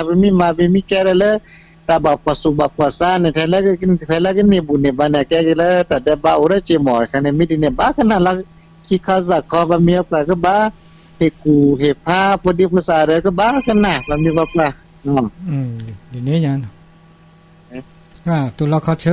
ပမ့ၢ်မၤပမ့ၢ်ကဲထီၣ်လၢ တၢ်ဘၣ်ဖှီၣ်သူၣ်ဘၣ်ဖှီၣ်သးန့ၣ် ဖဲလၢကန့ၢ်ဘူၣ်န့ၢ်ဘါန့ၣ် ကဲက့ၤလၢတၢ်ဒဲးဘးအိၣ်ဒီးက့ၤမ့ၢ် တခါန့ၣ် မ့ၢ်ဒ်န့ၣ် ဘၣ်ကနၣ်လၢ ခံခါစၢ်ခီ ပမ့ၢ်ပှၤကဘၣ် ဟ့ၣ်ကူၣ်ဟ့ၣ်ဖး ဖိဒံဖိသၣ်ဒီးကဘၣ်ကနၣ် ပမ့ၢ်ပှၤပှၤ ဒ်န့ၣ်ညါ တူၢ်လီၤခီဆၢ မ့ၢ်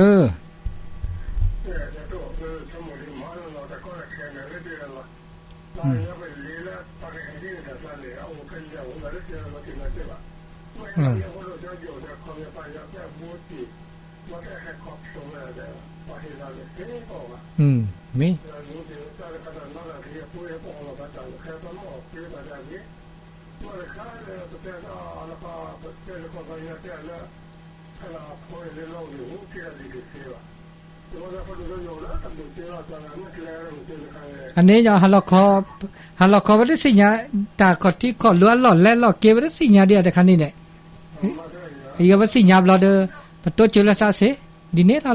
အန့ၣ်ယီၤ ဟးလီၤခီ ပတသ့ၣ်ညါ တၢ်ခီၣ်ထံးခီၣ်လိၤအလီၢ်လဲလီၢ်က့ ပတသ့ၣ်ညါဒံးတခါန့ၣ်န့ၣ် ယပသ့ၣ်ညါဘျီဒီး ပတိစၢၤလၢသးစ့ၢ် ဒ်န့ၣ်လီၤလီၤ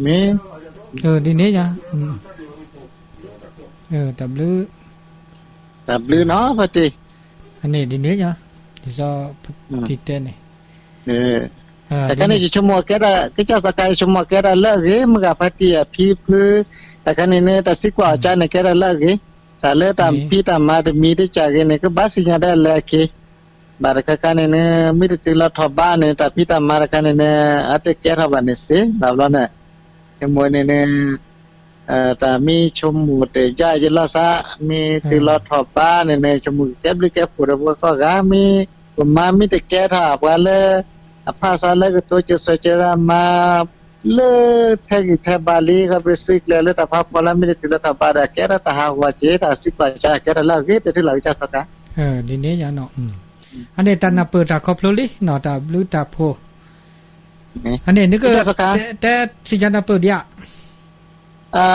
မ့ၢ် ဒ်န့ၣ်ညါ တၢ်ဘျုး တၢ်ဘျုးနီၤ ဖါတံၢ် အန့ၣ်ဒ်န့ၣ်ညါ ဒ်သိး ဖါတံၢ်တဲန့ၣ် တခါန့ၣ် ယဆိကမိၣ်ကဲဒၣ် ကစၢ်စီၤကၤ ယဆိကမိၣ်ကဲဒၣ်လၢအဂ့ၤ မုၢ်ဂၤဖါတံၢ်အဖံဖု တခါန့ၣ်န့ၣ် တၢ်သံကွၢ်အီၤကါန့ၣ် ကဲဒၣ်လၢအဂ့ၤ တၢ်လၢတၢ်ဖံးတၢ်မၤတမံၤတကၢ်ဂ့ၤန့ၣ် ကဘၣ်သ့ၣ်ညါဒၣ်လၢအဂ့ၤ ဘၣ်တခါခါန့ၣ်န့ၣ် မ့ၢ်တတုၤလီၤထီၣ်ဘးန့ၣ် တၢ်ဖံးတၢ်မၤတခါန့ၣ်န့ၣ် အတကဲထီၣ်ဘၣ်န့ၣ်စ့ၢ် ဘၣ်ဘျီန့ၣ် ယမိၢ်န့ၣ်န့ၣ် တၢ်မ့ၢ်ဆိကမိၣ်တယါယလီၤသး မ့ၢ်တုၤလီၤထီၣ်ဘးန့ၣ်န့ၣ် ဆိကမိၣ်ကကဲဘျုးကဲဖှိၣ်ဒီးပှၤကိးဂၤ မ့ၢ်ပမၤမ့ၢ်တကဲထီၣ် ပှၤလၢ အဖၣ်ဆါလၢကတိစၢၤဆၢကဲမၤ လၢထဲဂံၢ်ထဲဘါလံ ခီဖျိစုကျဲလၢတၢ်ဖးဖီလၢမ့ၢ်တတုၤလၢထီၣ်ဘးဒီး ကဲထီၣ်တၢ်ဟးဂီၤက့ၤ တၢ်သံကွၢ်ကါကဲထီၣ်လၢအဂ့ၤ တထံၣ်လီၤကစၢ်စီၤကၤ ဒ်န့ၣ်ညါနီၤ အန့ၣ်တၢ်နၢ်ပၢၢ်တၢ်ခီဖျိလံနီၤ တၢ်ဘျုးတၢ်ဖှိၣ် အန့ၣ်နက တဲစံးကါနၢ်ပၢၢ်ဒံးဧါ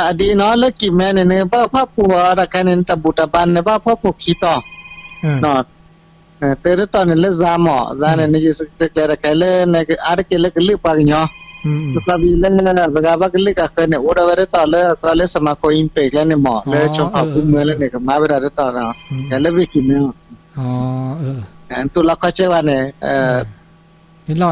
အဒ်နီၤ လၢကံၢ်မဲန့ၣ်န့ၣ် ဘၣ်ဖးဖှိၣ်အီၤတခါန့ၣ် တၢ်ဘူၣ်တၢ်ဘါန့ၣ် ဘၣ်ဖးဖှိၣ်ခံတီၤ တၢတတီၤန့ၣ်လၢယၤမး ယၤန့ၣ် နယုၢ်စကျဲတခါလၢ အါတက့ၢ်လၢကလုာ်ပှၤကညီ ပသးဘံလၢပှၤဂၤဘၣ်ကလုာ်ကဃၢၤန့ၣ် အိၣ်ဒီးဝဲတတီၤလၢ ကီလၢ စမၤခိၣ်အံပ့း ကျဲန့ၣ်မး လၢဆိဖးဖုမၢလၢန့ၣ် ကမၤဝဲဒၣ်တတီၤ ကဲလၢဝ့ၢ်ကံၢ်မဲ တူၢ်လီၤခီဆၢဝဲန့ၣ် လီၤအံၤဂၤ လ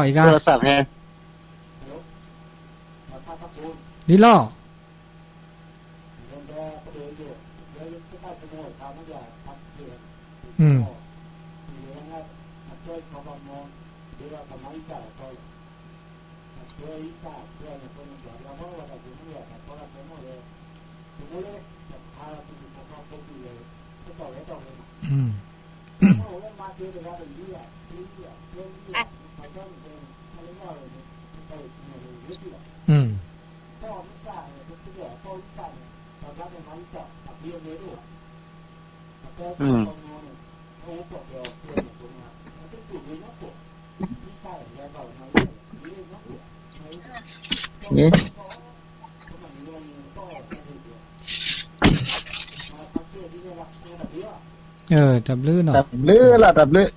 ီၤ တၢ်ဘျုးနီၤ တၢ်ဘျုးလီၤ တၢ်ဘျုး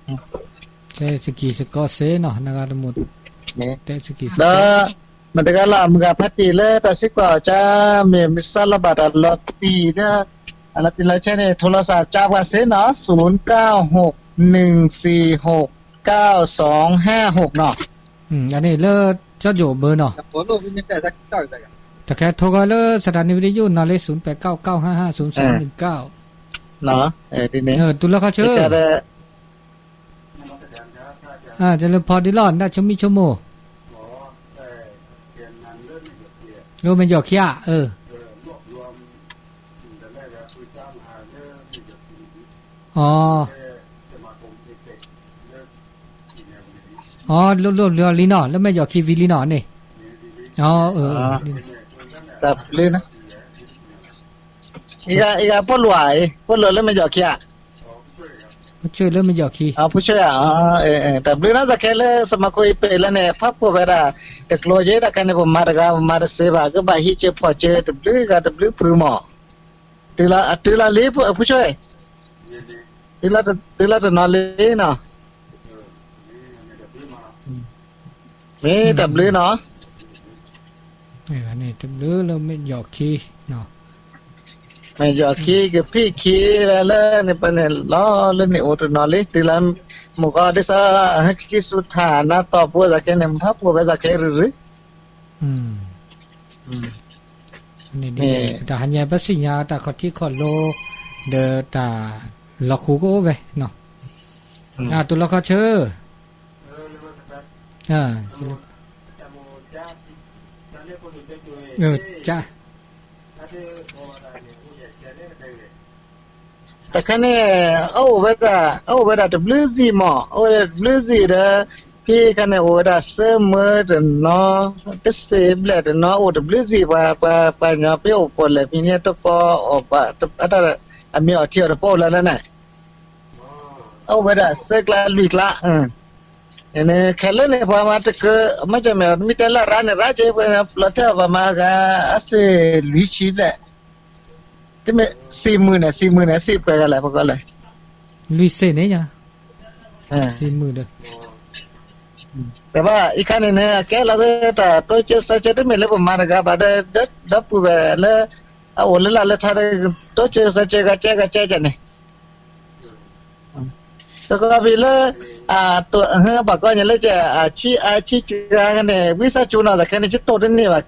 တဲစကံၢ်စကီးစ့ၢ်နီၤ နဂၤတမုာ် တဲစကံၢ်စကီး ဒီး မတၤတဂၤလၢအမုၢ်ဂၤဖးတံၢ်လၢတၢ်စံးကွၢ်အီၤကါ မ့ၢ်မ့ၢ်စၢ်လီၤဘၣ်တၢ်လီၤတံၢ်ဒီး အလီၤတံၢ်လီၤဆဲးန့ၣ် ထိလီၤစၢ်ကါပှၤစ့ၢ်နီၤ ศูนย์เก้าหกหนึ่งสี่หกเก้าสองห้าหกနီၤ အန့ၣ်လၢ ကၠီယိၤဘၢနီၤ တၢ်ခဲထိဂီၤလၢ สถานีวิทยุနီၤလၢ ศูนย์แปดเก้าเก้าห้าห้าศูนย์สองหนึ่งเก้า တူၢ်လီၤခီဆၢ တလၢဖီဒ်လီၤ နဆိမိၣ်ဆိကမိၣ် လၢမဲာ်ယီၤခံဧါ အၢ အီ အီ လိၣ်လိၣ်ဘျီလံနီၤ လၢမဲာ်ယီၤခံဝံၤလံနီၤန့ၣ် အၢ တၢ်ဘျုး အံၤဂၤ အံၤဂၤ ပှၤလိာ်ဧါ ပှၤလိာ်လၢမဲာ်ယီၤခံဧါ ပှၤဆွဲလၢမဲာ်ယီၤခံ ပှၤဆွဲဧါ တၢ်ဘျုးနီၤ တၢ်ခဲလၢ စမၤခိၣ်အံပ့းလၢန့ၣ် ဖးဖှိၣ်ဝဲဒၣ် တကျိၤယဲ တၢ်ခဲန့ၣ် ပမၤတဂၤ ပမၤတစ့ဘၣ် ကဘၣ်ဟံးစၢၤဖီၣ်စၢၤ တဘျုးဂၤတဘျုးဖုမး တုၤလီၤလံ အဖိဆိၣ်, တုၤလီၤတနီၤလံနီၤ, မ့ၢ်တဘျုးနီၤ, တဘျုးလၢမ့ၢ်ယီၤခံ, မ့ၢ်ယီၤခံကဖံၣ်ခံလၢန့ၣ် ပန့ၣ်လီၤလၢန့ၣ်အိၣ်တနီၤလံ တုၤလီၤ, မုၢ်ကီၢ်ဒ်သိး ဟဲခံဆူထၣ်နါတီၢ်ပူၤ စးခဲန့ၣ် မ့ၢ်ဖးပူၤဝဲစးခဲရုၢ်ရုၢ် န့ၣ်ဒ်န့ၣ် ပတၢ်ဟါညါပစံၣ်ညါတၢ်ခီၣ်ထံးခီၣ်လိ, ဒီးတၢ်လီၤဃူကအိၣ်ဝဲ, အတူၢ်လီၤခီဆၢ, တခါန့ၣ် အအိၣ်ဝဲဒၣ်, အအိၣ်ဝဲဒၣ်တဘျုးစံၣ်မး, အိၣ်ဝဲဒၣ်တဘျုးစံၣ်ဒီး, ဖဲခါန့ၣ် အိၣ်ဝဲဒၣ်စၢမၢတနီၤ, တစ့ဘျဲၣ်တနီၤ အိၣ်တဘျုးစံၣ် ပှၤ, ပှၤ, ပှၤညီဖဲအိၣ်ပိာ်လဲၣ်ဖဲန့ၣ် တပီအီၣ်ဘၣ်, အမ့ၢ်အီၣ်ထံအီၣ်တပီအိၣ်လၢလၢန့ၣ်, အိၣ်ဝဲဒၣ်စၢကျါလွံၢ်ကျါ, ခဲလၢာ်န့ၣ် ပှၤမၤတကၢ, မ့ၢ်ကမ့ၢ် မ့ၢ်တဲလၢရၣ်န့ၣ် ရၣ်က့ ပှၤလီၤတဲာ်အီၤ ပှၤမၤဂၤအစ့လွံၢ်ဆံဘျဲၣ်, တမ့ၢ်စံၣ်မုၢ်န့ၣ် စံၣ်မုၢ်န့ၣ် စံၣ်ပှဲၤဂၤလဲၣ် ပကီၢ်လဲၣ်, လွံၢ်စ့ၣ်န့ၣ်, စံၣ်မုၢ်ဒီး တဘၣ်အံၤခါန့ၣ်န့ၣ် အကဲလီၤသတး တိစၢသၢစၢ တမ့ၢ်လၢပမၤတဂၤဘၣ်ဒီး ဒီပုၢ်ဝဲၢ်လၢ အအိၣ်လၢလၢ်လၢထါဒီး တိစၢသၢစၢ ဂၤကဲဂၤကဲန့ၣ်, တကီၢ်ဖံးလၢ ဘၣ်ကီညါလၢက အဆံအါဆံစှၤန့ၣ် ဝံသးစူၤနီၤ တခါန့ၣ် ယတိၢ်တန့ၢ်ဘၣ်,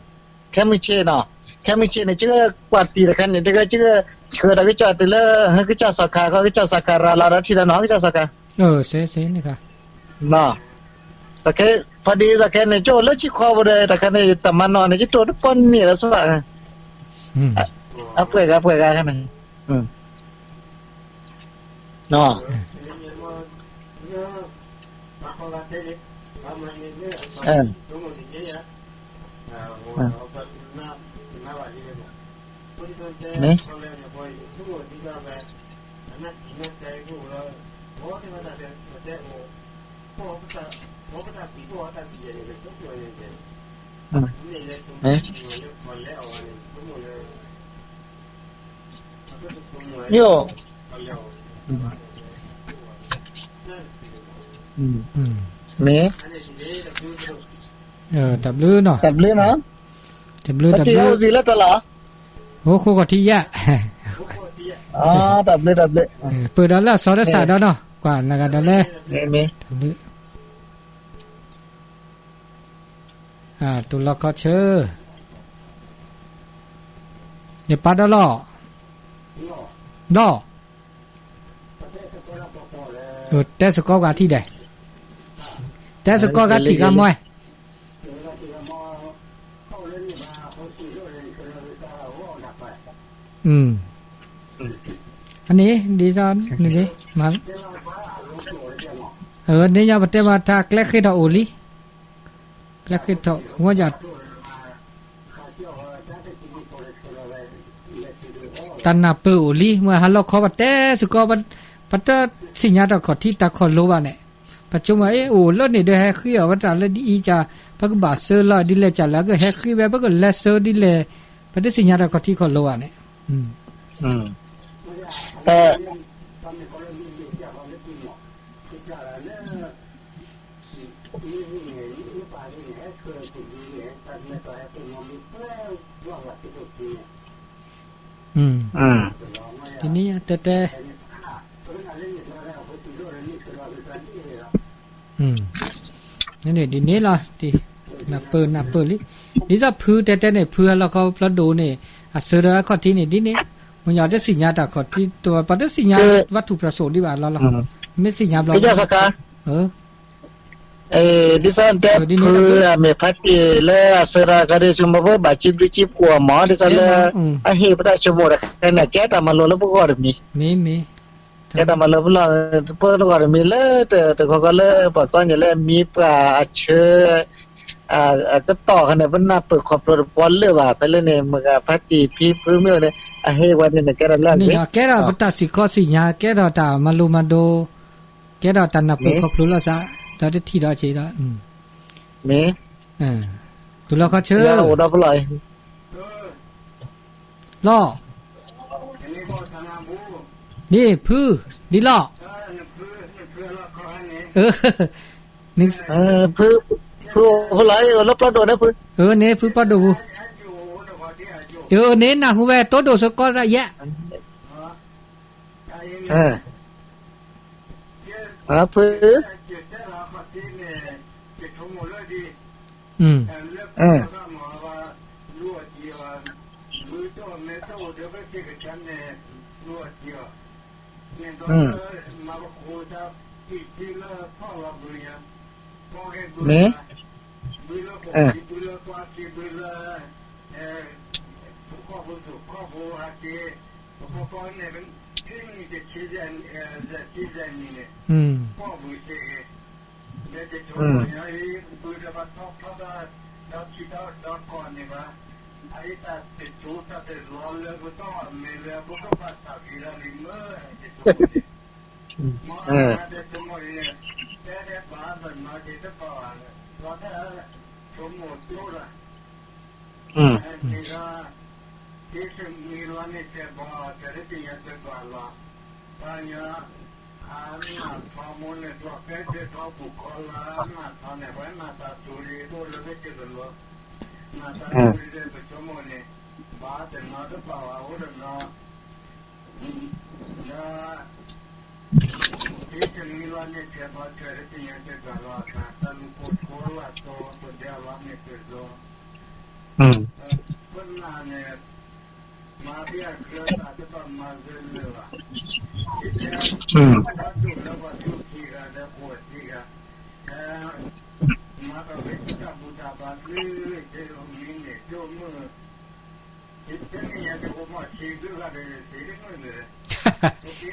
ခဲမုၢ်ဆ့ၣ်နီၤ, ခဲမုၢ်ဆ့ၣ်န့ၣ် ကကွၢ်တံၢ်တခါန့ၣ် တဂၤကဆှၢဒီးကစီၣ်တုၤလၢ ကစၢ်စီၤခါ ကစၢ်စီၤခါရၤလီၤဒီးထံလီၤနီၤ ကစၢ်စီၤခါ တခါ, ဖီဒံသးခဲန့ၣ် ကၠိလၢဆံခွါပူၤဒီး တခါန့ၣ် တၢ်မၤနီၣ်န့ၣ် ကတိၢ်တပီၢ်န့ၢ်လၢၤဘၣ်, အပှဲၤဂၤပှဲၤဂၤခဲန့ၣ် မ့ၢ်, မ့ၢ်, တၢ်ဘျုးနီၤ, တၢ်ဘျုး, တၢ်ဘျုး, အိၣ်ဃိခီၣ်ထံးယဲၢ်, တၢ်ဘျုး, တၢ်ဘျုး, ပၢၢ်ဒီးလၢအစီၤဒၢစးဒီးနီၤ ကွၢ်နဂၤဒီးလဲၣ်, တၢ်ဘျုး တူၢ်လီၤခီဆၢ, ယပၢ်ဒီးလီၤ, ဒီး, တဲစ့ၢ်ကီးဂၤထံၣ်ဒဲး, တဲစ့ၢ်ကီးဂၤထံၣ်ဂၤမွဲ, န့ၣ်, ဒ်သိး, ဒ်ညီပတဲမၤထါကျဲဃ့ထီၣ်အိၣ်လံ, ကျဲဃ့ထီၣ်ဝဲယၤ တၢ်နၢ်ပၢၢ်အိၣ်လံ မ့ၢ်ဟးလီၤခီပတဲစ့ၢ်ကီး, ပတသ့ၣ်ညါတၢ်ခီၣ်ထံးတၢ်ခီၣ်လိဘၣ်န့ၣ်, ပဆိကမိၣ်အ့ၣ် အိၣ်လၢန့ၣ်ဒီးဟဲဃ့အီၤဝဲတၢ်လၢဒ်အံၤက, ပကဘၣ်စၢလီၤဒ်လဲၣ်ကလဲၣ် ကဟဲဃ့ဝဲ ပကလဲၤစၢဒ်လဲၣ်, ပတသ့ၣ်ညါတၢ်ခီၣ်ထံးခီၣ်လိဘၣ်န့ၣ် ဒ်န့ၣ်တဲတဲ, ဒ်န့ၣ်လီၤ, နၢ်ပၢၢ်နၢ်ပၢၢ်လံ, ဒ်သိးဖုတဲတဲန့ၣ် ဖုဟဲလီၤခီဖျိဒိၣ်န့ၣ်, အစၢဒီးအခီၣ်ထံးန့ၣ် ဒ်န့ၣ်, မ့ၢ်ညီတသ့ၣ်ညါတၢ်ခီၣ်ထံး, ပှၤတသ့ၣ်ညါဝးထူၣ်ဖျၢၣ်စိၣ်ဒံးဘၣ်လီၤလီၤ, မ့ၢ်သ့ၣ်ညါဘျီ, ဒ်သိးတဲဖုအမ့ၢ်ဖါတံၢ်လၢအစၢဒီးခီၣ်ထံး ဆိကမိၣ်ပဘၣ်စံးဘျုးစံးဖှိၣ်အီၤမး ဒ်သိးလၢ အဟ့ၣ်ပတၢ်ဆိကမိၣ်တခါန့ၣ် ကဲတၢ်မၤလိလၢပဂီၢ်တမံၤ, ကဲတၢ်မၤလိလၢပဂီၢ်တမံၤလၢ တခီခီလၢပှၤကီၢ်န့ၣ်လၢအမံၤပှၤအဆၢ အကတီၢ်ခါန့ၣ် ပနၢ်ပၢၢ်ခီဖျိတပီၢ်လၢာ်ဘၣ် ဖဲလၢန့ၣ် မ့ၢ်ဂ့ၤဖါတံၢ်ဖံဖုမ့ၢ်န့ၣ် အဟ့ၣ်ဝဲန့ၣ်န့ၣ် ကဲထီၣ်လၢအဂ့ၤ, ကဲထီၣ်ပတၢ်စံၣ်ခီစံၣ်ညါ ကဲထီၣ်တၢ်မၤလိမၤဒိး, ကဲထီၣ်တၢ်နၢ်ပၢၢ်ခီဖျိလီၤစး, ဒီးတထံၣ်ဒီးက့ၤဒီး, မ့ၢ်, တူၢ်လီၤခီဆၢ, အိၣ်ဒီးပလီၢ် လီၤ, ဒ်ဖု, ဒ်လီၢ်, ဖု, ဖုအိၣ်ဖဲလဲၣ်, အိၣ်လၢပျီဒိၣ်န့ၣ်ဖု, န့ၣ်ဖုပျီဒိၣ်ပူၤ, န့ၣ်နၢ်ဟူဝဲတိၢ်ဒိၣ်ဆိကီၢ်ယဲၢ်, ဖု, မ့ၢ်,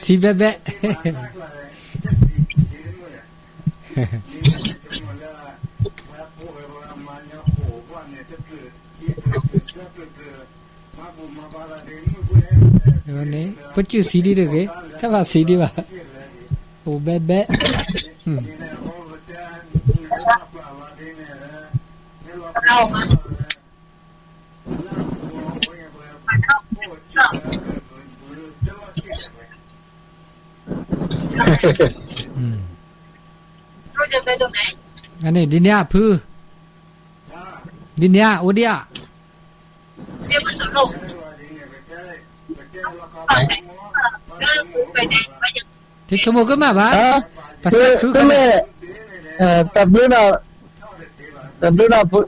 စံးဘဲဘဲ, ပစံးစံးဒ်တဂ့ၤ, တၢ်ဘၣ်စံးဒ်ဘၣ်, အိၣ်ဘဲဘဲ, န့ၣ်ဒ်န့ၣ်ဧါဖု, ဒ်န့ၣ်ဧါ အိၣ်ဒံးဧါ, ဆိကမိၣ်ကမၣ်ဘၣ်, ပစဲခုကမၣ်, တမ့ၢ်, တဘျုးနၢ်, တဘျုးနၢ်ဖု,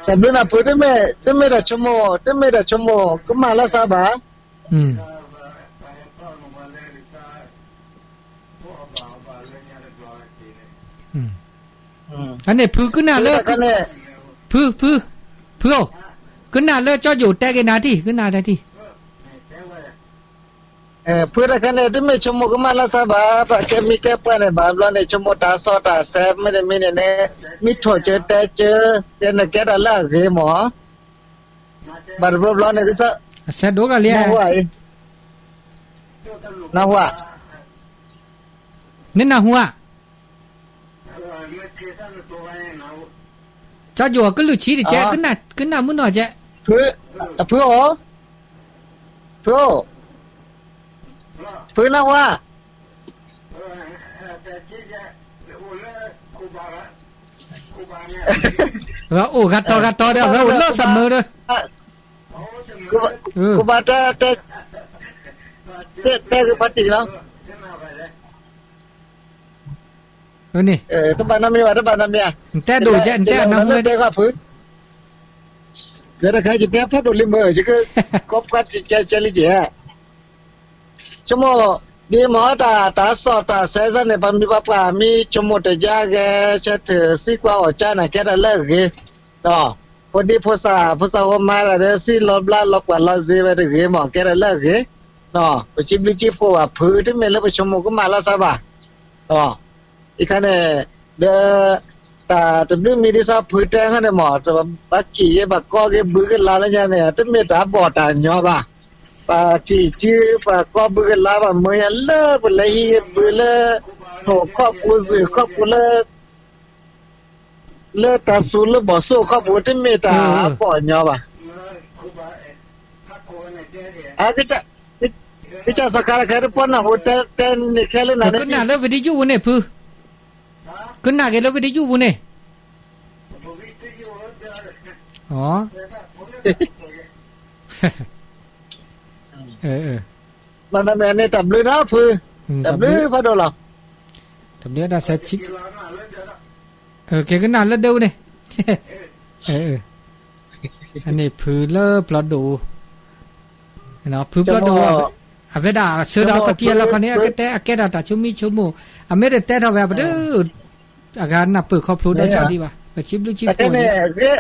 တဘျုးနၢ်ဖု တမ့ၢ်တၢ်ဆိကမိၣ်, တမ့ၢ်တၢ်ဆိကမိၣ်ကမၣ်လၢစါဘၣ်. အန့ၣ်ဖုကနၣ်လၢ, ဖု, ဖု, ဖုအိၣ်, ကနၣ်လၢကၠီယိၤတဲက့ၤနၤတံၢ်, ကနၣ်တၢ်တံၢ် ဖုတခါန့ၣ် တမ့ၢ်ဆိကမိၣ်ကမၣ်လၢစါဘၣ်, ပှၤကဲမံကဲပှၢ်န့ၣ်ဘၣ်ဘျီန့ၣ် ဆိကမိၣ်တၢ်စီတၢ်ဆဲး မ့တမ့ၢ်န့ၣ်န့ၣ် မ့ၢ်ထိၣ်စၢၤတဲစၢၤ, ကဲနကဲတၢ်လၢအဂ့ၤမး, ဘၣ်တဘျီဘျီန့ၣ် ကစၢ်, အဆဲးဒိၣ်ကလံ, နၢ်ဟူဧါ, နၢ်ဟူဧါ နနၢ်ဟူဧါ, ကၠီယိၤအကလုၢ်ဆံတကဲ, ကနၣ်မုၢ်နီၢ်ကဲ, ဖု, အဖုအိၣ်, ဖုအိၣ်, ဖုနၢ်ဟူဧါ, ဂၤအိၣ်ဂၤတီၤဂၤတီၤဒီး အဝဲအိၣ်လၢစမၢဒီး, ကဘၣ်တဲ, တဲကပၤတံၢ်လီၤ, တဘၣ်နီတမံၤဘၣ်, တဘၣ်နီတမံၤဧါ, နတဲဒိၣ်ကဲ, နတဲအနၢဟူဝဲဒၣ်, တဲဃီဖု, ယတခါယတဲဖးဒိၣ်လံမ့ၢ်, ယကကိးပှၤတကဲကဲလံကဲ ဆိကမိၣ်, ဒ်မ့ၢ်တၢ်, တၢ်စီၣ်တၢ်ဆဲးစ့ၢ်န့ၣ် ပှၤမံၤပှၤပှၢ်မ့ၢ်ဆိကမိၣ်တယါဂ့ၤ, ဆၢထၢၣ်စံးကွၢ်အီၤကၢ်န့ၣ် ကဲတၢ်လၢအဂ့ၤ, ဒီးဖိဒံဖိသၣ်, ဖိသၣ်ဖိမါတဂၤဒီး စံးလီၤဘျါလီၤကွၢ်လီၤစ့ဝဲတဂ့ၤမး ကဲတၢ်လၢအဂ့ၤ, ပစံးဘျုးစံးဖှိၣ်ဘၣ်ဖု တမ့ၢ်လၢပဆိကမိၣ်ကမၣ်လၢစါဘၣ်, ဒီး အံၤခါန့ၣ်, ဒီး, တၢ်တဘျုးမံၤဒ်သိးဖုတဲခါန့ၣ်မး ပှၤကံၣ်ဂ့ၤ ပှၤကီၢ်ဂ့ၤ ဘုကလါလၢညါန့ၣ် တမ့ၢ်တၢ်ဘီၣ်တၢ်ညီဘၣ်, ပှၤကံၣ်ကၠု ပှၤကီၢ်ဘုကလါ ပှၤမၢညါလၢပလဲၤဟံးဂ့ၤဘုလၢ, ထိၣ်ခီၣ်ပူၤစ့ၢ်ခီၣ်ပူၤလၢ လၢတၢ်သူလၢဘီၣ်စိၣ်ခီၣ်ပူၤ တမ့ၢ်တၢ်အဘီၣ်ညီဘၣ်, အကစၢ်, က, ကစၢ်စီၤခါတခါတပီနၢ်ဟူတဲန့ၣ်ခဲလၢနၤန့ၣ် ကနၣ်လၢ video ပူၤန့ၣ်ဖု, ကနၣ်က့ၤလၢ video ပူၤန့ၣ်, မ့ၢ်န့ၣ်တၢ်ဘျုးနီၤဖု, တၢ်ဘျုးဖးဒိၣ်လီၤ, တၢ်ဘျုးဒၣ်စဲးဆံး, ကကနၣ်လၢဒၢပူၤန့ၣ်, အန့ၣ်ဖုလၢပျီဒိၣ် ဖုပျီဒိၣ်, အဝဲဒၣ်ဆၢဒီးကီၢ်ကံအလီၢ်ခီန့ၣ် အကတဲအကဲထီၣ်တၢ်ဆိမိၣ်ဆိကမိၣ်, အမ့ၢ်တတဲထီၣ်ဝဲပဒုး, အဂၤနၢ်ပၢၢ်ခီဖျိဒီးဆီဒံးဘၣ်, ပစံးဘျုးစံးဖှိၣ်န့ၣ်,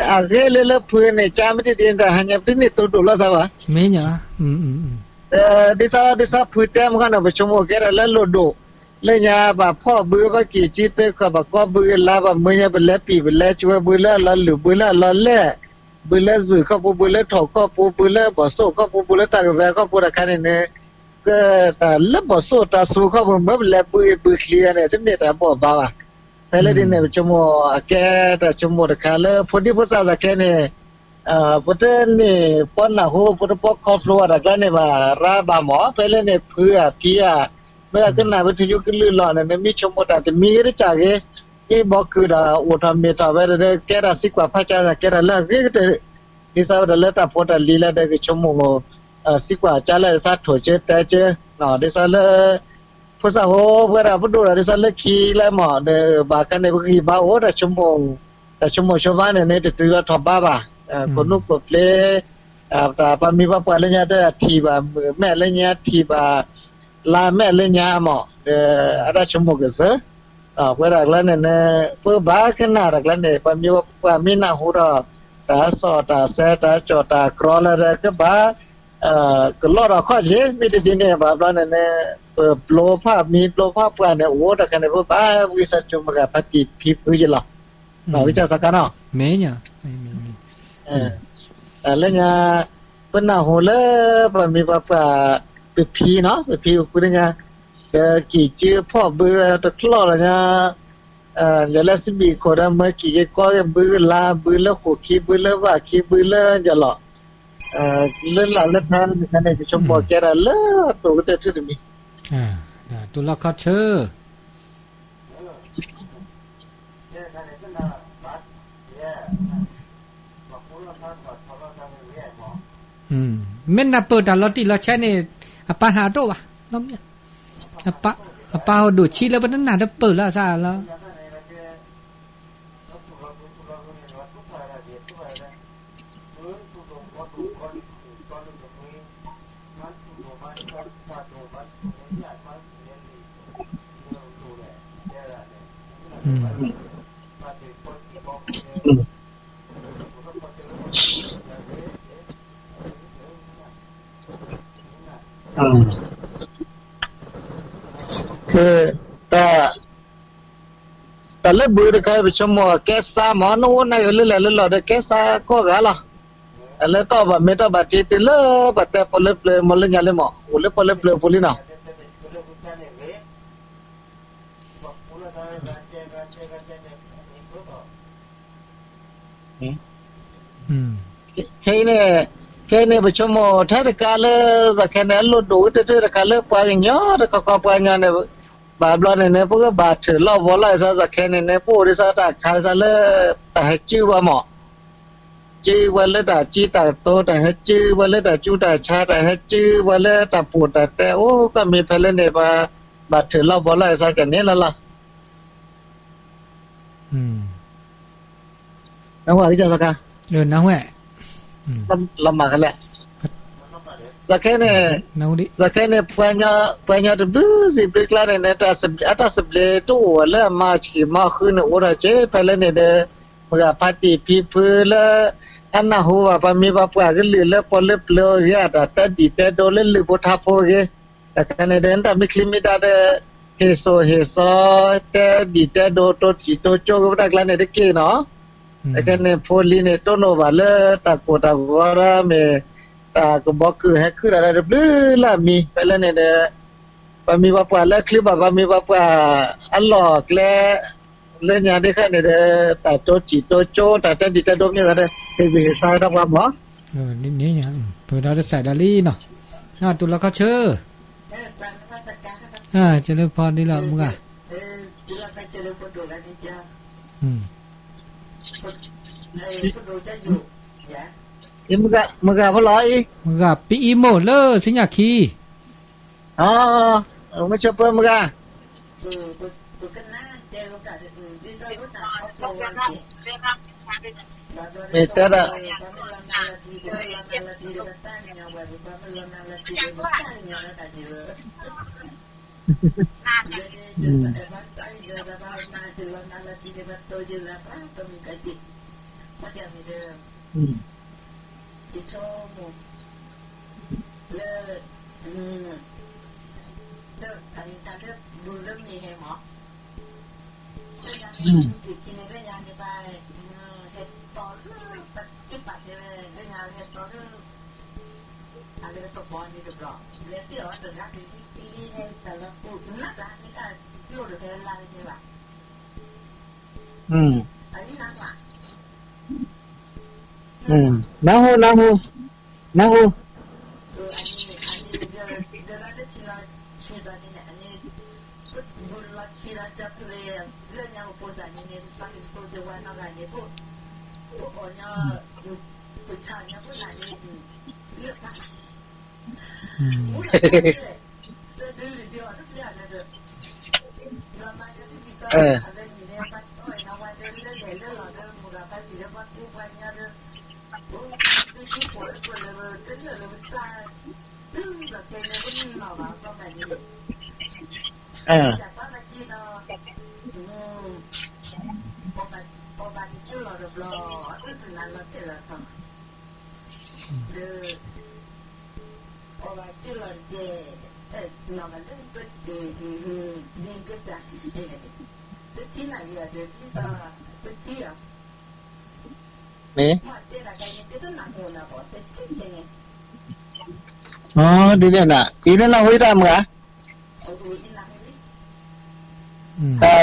အဂ့ၢ်လၢလၢဖုန့ၣ် ကၢ်မ့ၢ်တဒ်န့ၣ် တၢ်ဟါညါပဒုးန့ၣ်တိၢ်ဒိၣ်လိာ်သးဘၣ်, မ့ၢ်ညါ, ဒ်သိးဒ်သိးဖုတဲမ့ၢ်ခီန့ၣ် ပဆိကမိၣ်ကဲထီၣ်လၢလိၣ်ဒိၣ်, လၢညါဘၣ်ဖီၣ်ဘုဘၣ်ကံၢ်ကံၢ်သ့ၣ်ဃီဘၣ်ကီဘုကလါဘၣ်မုာ်ညါ ပလဲၤပံာ်ပလဲၤကွဲဘုလၢအလီၤလုာ်ဘုလၢအလီၤလဲၢ်, ဘုလၢဇုၢ်ခီၣ်ပူၤ ဘုလၢထိၣ်ခီၣ်ပူၤ ဘုလၢဘီၣ်စိၣ်ခီၣ်ပူၤ ဘုလၢတၢ်ကဝဲၤခီၣ်ပူၤတခါန့ၣ်န့ၣ်, ကတၢ်လၢဘီၣ်စိၣ်တၢ်စူၤခီၣ်ပူၤ မ့ၢ်ပလဲၤဘုအံၤဘုချံအံၤန့ၣ် တမ့ၢ်တၢ်ဘီၣ်ဘၣ်ဘၣ်, ဖဲလၢဒ်န့ၣ် ပဆိကမိၣ်အကဲတၢ်ဆိကမိၣ်တခါလၢဖိဒံဖိသၣ်စ့ၢ်ကီးန့ၣ်, ပတမ့ၢ်ပီနၢ်ဟူ ပတပီခီဖျိဘၣ်တၢ်ကျါန့ၣ်ဘၣ်ရါဘၣ်မး ဖဲလၢန့ၣ်ဖုဧါဖံဧါ, မ့ၢ်ကနၣ်ဝဲထံယုၢ်ကလုၢ်လီၤန့ၣ် နမ့ၢ်ဆိကမိၣ်တၢ်တမံၤဂ့ၤတကးဂ့ၤ, မ့ၢ်ဘီကုာ်ဒီးအိၣ်ထီၣ်မ့ၢ်ထီၣ်ဝဲဒီး ကဲတၢ်သံကွၢ်ဖးကၢ် ကဲတၢ်လၢအဂ့ၤကတၢၢ်, ဒ်သိးဝဲဒၣ်လၢတၢ်ဖိတၢ်လံၤလၢဒီးကဆိကမိၣ် သံကွၢ်ကၢ်လၢသးထိၣ်ကၢတဲကၢ, ဒ်သိးလၢ ဖိသၣ်ဟိပဝဲဒၣ်ပဒိၣ်ဒီးဒ်သိးလၢခံလၢမး ဒီးဘၣ်ခါန့ၣ် ပကဟံၣ်ဘါအိၣ်တၢ်ဆိကမိၣ်, တၢ်ဆိကမိၣ်ဆိဘါန့ၣ်န့ၣ် တတုၤလီၤထီၣ်ဘါဘၣ်, ခိၣ်နူာ်ခိၣ်ပျ့ၤ, တၢ်ပှၤမံၤပှၤပှၢ်လၢညါတဲဒၣ်ထံၣ်ဘၣ်မုာ်မဲာ်လၢညါထံၣ်ဘၣ်, လါမဲာ်လၢညါမး ဒီးအတၢ်ဆိကမိၣ်ကစၢၢ်, ပဝဲဒၣ်ကျါန့ၣ်န့ၣ် ပဘၣ်ကနၣ်တၢ်ကျါန့ၣ် ပှၤမံၤပှၤပှၢ်မ့ၢ်နၢ်ဟူဒီး တၢ်စီၣ်တၢ်ဆဲးတၢ်ကၠီၣ်တၢ်ကြီလၢဒီးကဘၣ် ကလီဒီးခီၣ်က့ၤ မ့ၢ်တဒ်န့ၣ် ဘၣ်ဘျီန့ၣ်န့ၣ် ပဘျီဖးမံၤဘျီဖးပှၢ်န့ၣ် အိၣ်တၢ်ခါန့ၣ် ပဘၣ်ဝံသးစူၤမၤဂၤဖးတံၢ်ဖံဖုယလီၤ, ကစၢ်စခါနီၤ, တၢ်လၢညါ ပနၢ်ဟူလၢ ပှၤမံၤပှၤပှၢ် ပဖံနီၤ ပဖံပဖုလၢညါ ဒီးကံၢ်ကၠ့ဖီၣ်ဘုတချီၣ်လီၤညါ ယလၢစဘံၣ်ခိၣ်ဒီးမၢကံၢ်က့ၤကီက့ၤဘုလါ ဘုလၢဃိာ်ခံ ဘုလၢဘၣ်ခံ ဘုလၢယလီၤ, လၢလၢ်လၢထါန့ၣ် ကဆိကမိၣ်ကဲဒၣ်လၢတိၤကတၢၢ်ထူၣ်တမံၤ, တိၤလီခီဆၢ မ့ၢ်နၢ်ပၢၢ်တၢ်လီၤတံၢ်လီၤဆဲးန့ၣ် အပၢ်ဟးဒိၣ်ဘၣ်, အပၢ်ဟးဒိၣ်ဆံးလၢပတနၢ်တပၢၢ်လၢအသးလီၤ. တၢ် တၢ်လၢဘုတခါ ပဆိကမိၣ်ကဲစါမး နအိၣ်နၢ်ယိာ်လၢလဲၣ်လၢလီၢ်ဒီး ကဲစါကိးဂၤလီၤ. လၢတၢ်ဘၣ်မ့ၢ်တၢ်ဘၣ်တ့တုၤလၢပှၤတဲပီၣ်လၢပျၢၤမ့ၢ်လၢညါလံမး အိၣ်လၢပီၣ်လၢပျၢၤအပူၤလံနီၤ. ခဲအံၤန့ၣ် ခဲအံၤန့ၣ် ပဆိကမိၣ်ထဲတခါလၢ စးခဲန့ၣ် အလိၣ်ဒိၣ်ကတၢၢ်တခါလၢပှၤကညီတခီခီပှၤကညီန့ၣ် ဘၣ်ဘျီန့ၣ်န့ၣ် ပကဘၣ်ထုးလီၢ်ဘီလီၢ်အသးစးခဲန့ၣ်န့ၣ် ပအိၣ်ဒ်သိးတၢ်ခါဒ်သိးလၢ တၢ်ဟဲစုပှၤမး စုပှၤလၢတၢ်စံးတၢ်ကတိၤ တၢ်ဟဲစုပှၤလၢတၢ်ဆူးတၢ်ဆါ တၢ်ဟဲစုပှၤလၢတၢ်ပူၤတၢ်တဲ အိၣ်ကီၢ်မ့ၢ်ဖဲလၢန့ၣ် ပှၤဘၣ်ထုးလီၢ်ဘီလီၢ်အသးစးန့ၣ်လီၤလီၤ. နဝဲ လီၤမၢ်လဲၣ် စးခဲန့ၣ် စးခဲန့ၣ် ပှၤညီတဘျုးစံးဘျုးကျါန့ၣ်န့ၣ် အတၢ်သဘျ့တအိၣ်ဝဲလၢအမၤဆံးမၤဃုန့ၣ် အိၣ်ထီၣ်က့ ဖဲလၢန့ၣ်ဒီး မတၤဖါတံၢ်ဖံဖုလၢ အနၢ်ဟူဘၣ်ပှၤမ့ၢ်ပှၤပှၢ်ကလုၢ်လၢပီၣ်လၢပျၢၤအဂ့ၢ် အတၢ်တဲဒံၣ်တဲဒိလၢလုၢ်ဖိထါဖိအဂ့ၢ် တခါန့ၣ်ဒီး နတၢ်မ့ၢ်ချံမ့ၢ်တၢ်ဒီး ဟ့ၣ်စိၤဟ့ၣ်စီ တဲဒံၣ်တဲဒိ တိစံၣ်တိကၠိက့ၤပတၢ်ကျါန့ၣ်တက့ၢ်နီၤ. တခါန့ၣ် ဖိလံၤန့ၣ် တိၢ်နီၣ်ဘၣ်လၢတၢ်ကိၢ်တၢ်ဂီၤဒီးမ့ၢ် တၢ်ကဘီကုာ်ဟဲခုၣ်တၢ်ဒီးတဘျုးလၢအမံၤ ဖဲလၢန့ၣ်ဒီး ပှၤမ့ၢ်ပှၤပှၢ်လၢချုးဘၣ် ပှၤမ့ၢ်ပှၤပှၢ်အလီၢ်အကျဲ လၢညါဒ်ခါန့ၣ်ဒီး တၢ်တိစံၣ်တိကၠိ တၢ်တဲဒံၣ်တဲဒိမ့ၢ်ဂ့ၤဒီး ဟ့ၣ်စ့ၢ်ဟ့ၣ်စီဒီးပှၤမး ပဝဲဒၣ်တစဲးဒၣ်လံနီၤ တူၢ်လီၤခီဆၢ ကလၢဖီဒ်လီၤ မုၢ်ဂၤ, မုၢ်ဂၤဖိလီၤအံၤ, မုၢ်ဂၤပအံၤမိၢ်လၢဆ့ညါခံ, မုၢ်ဆိပၢမုၢ်ဂၤ, မ့ၢ်တဲဒီး နၢ်ဟူ, နၢ်ဟူ, နၢ်ဟူ. မ့ၢ်, ဒ်န့ၣ်နၤ အံၤန့ၣ်နၢ်ဟူတၢ်မုၢ်ဧါ,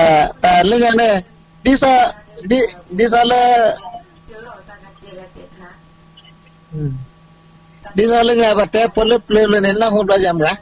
တၢ်လၢညါန့ၣ်, ဒ်သိး, ဒ်သိးလၢ, ဒ်သိးလၢညါ ပတဲဖိလၢပျၢၤလၢန့ၣ် နၢ်ဟူဘျီယၤမုၢ်ဧါ.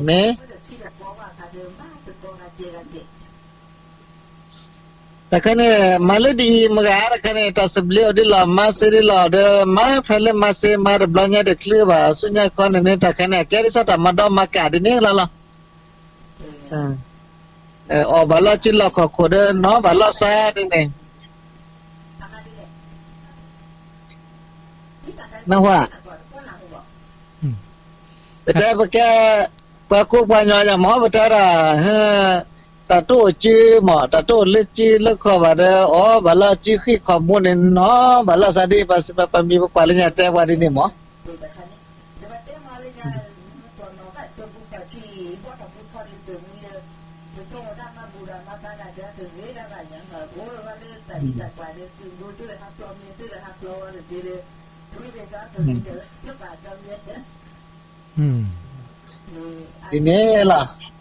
မ့ၢ်, တၢ်ခဲန့ၣ် မၤလၢဒ်အံၤ မုၢ်ဂၤ တၢ်ခဲန့ၣ် တၢ်သဘျ့အီၤဒ်လီၤ မၤစ့ဒ်လီၤဒီး မၤဖဲလၢမၤစ့မၤတဘျီညါတချုးဘၣ် ဆူညါခီန့ၣ်န့ၣ် တၢ်ခဲန့ၣ် အကဲဒ်သိးတၢ်မၤဒီးမၤကးဒ်န့ၣ်လီၤလီၤ. အီၣ်ဘၣ်လီၢ်စုလီၢ်ခီၣ်ခိၣ်ဒီး နီၢ်ဘၣ်လီၢ်စါဒ်န့ၣ် နၢ်ဟူဧါ, ပတဲပကဲ ပှၤကူပှၤညီယၤမ့ၢ် ပတဲဒၣ် တၢ်တအိၣ်စုမ့ၢ် တၢ်တအိၣ်လၢစုလၢခီၣ်ဘၣ်ဒီး အီၣ်ဘၣ်လီၢ်စုဃံၣ်ခီၣ်မူန့ၣ် နီၢ်ဘၣ်လီၢ်စါဒ် ပှၤစံးပှၤမံၤပပှၢ်လၢညါတဲပှၤဒ်န့ၣ်မ့ၢ် ဒ်န့ၣ်လီ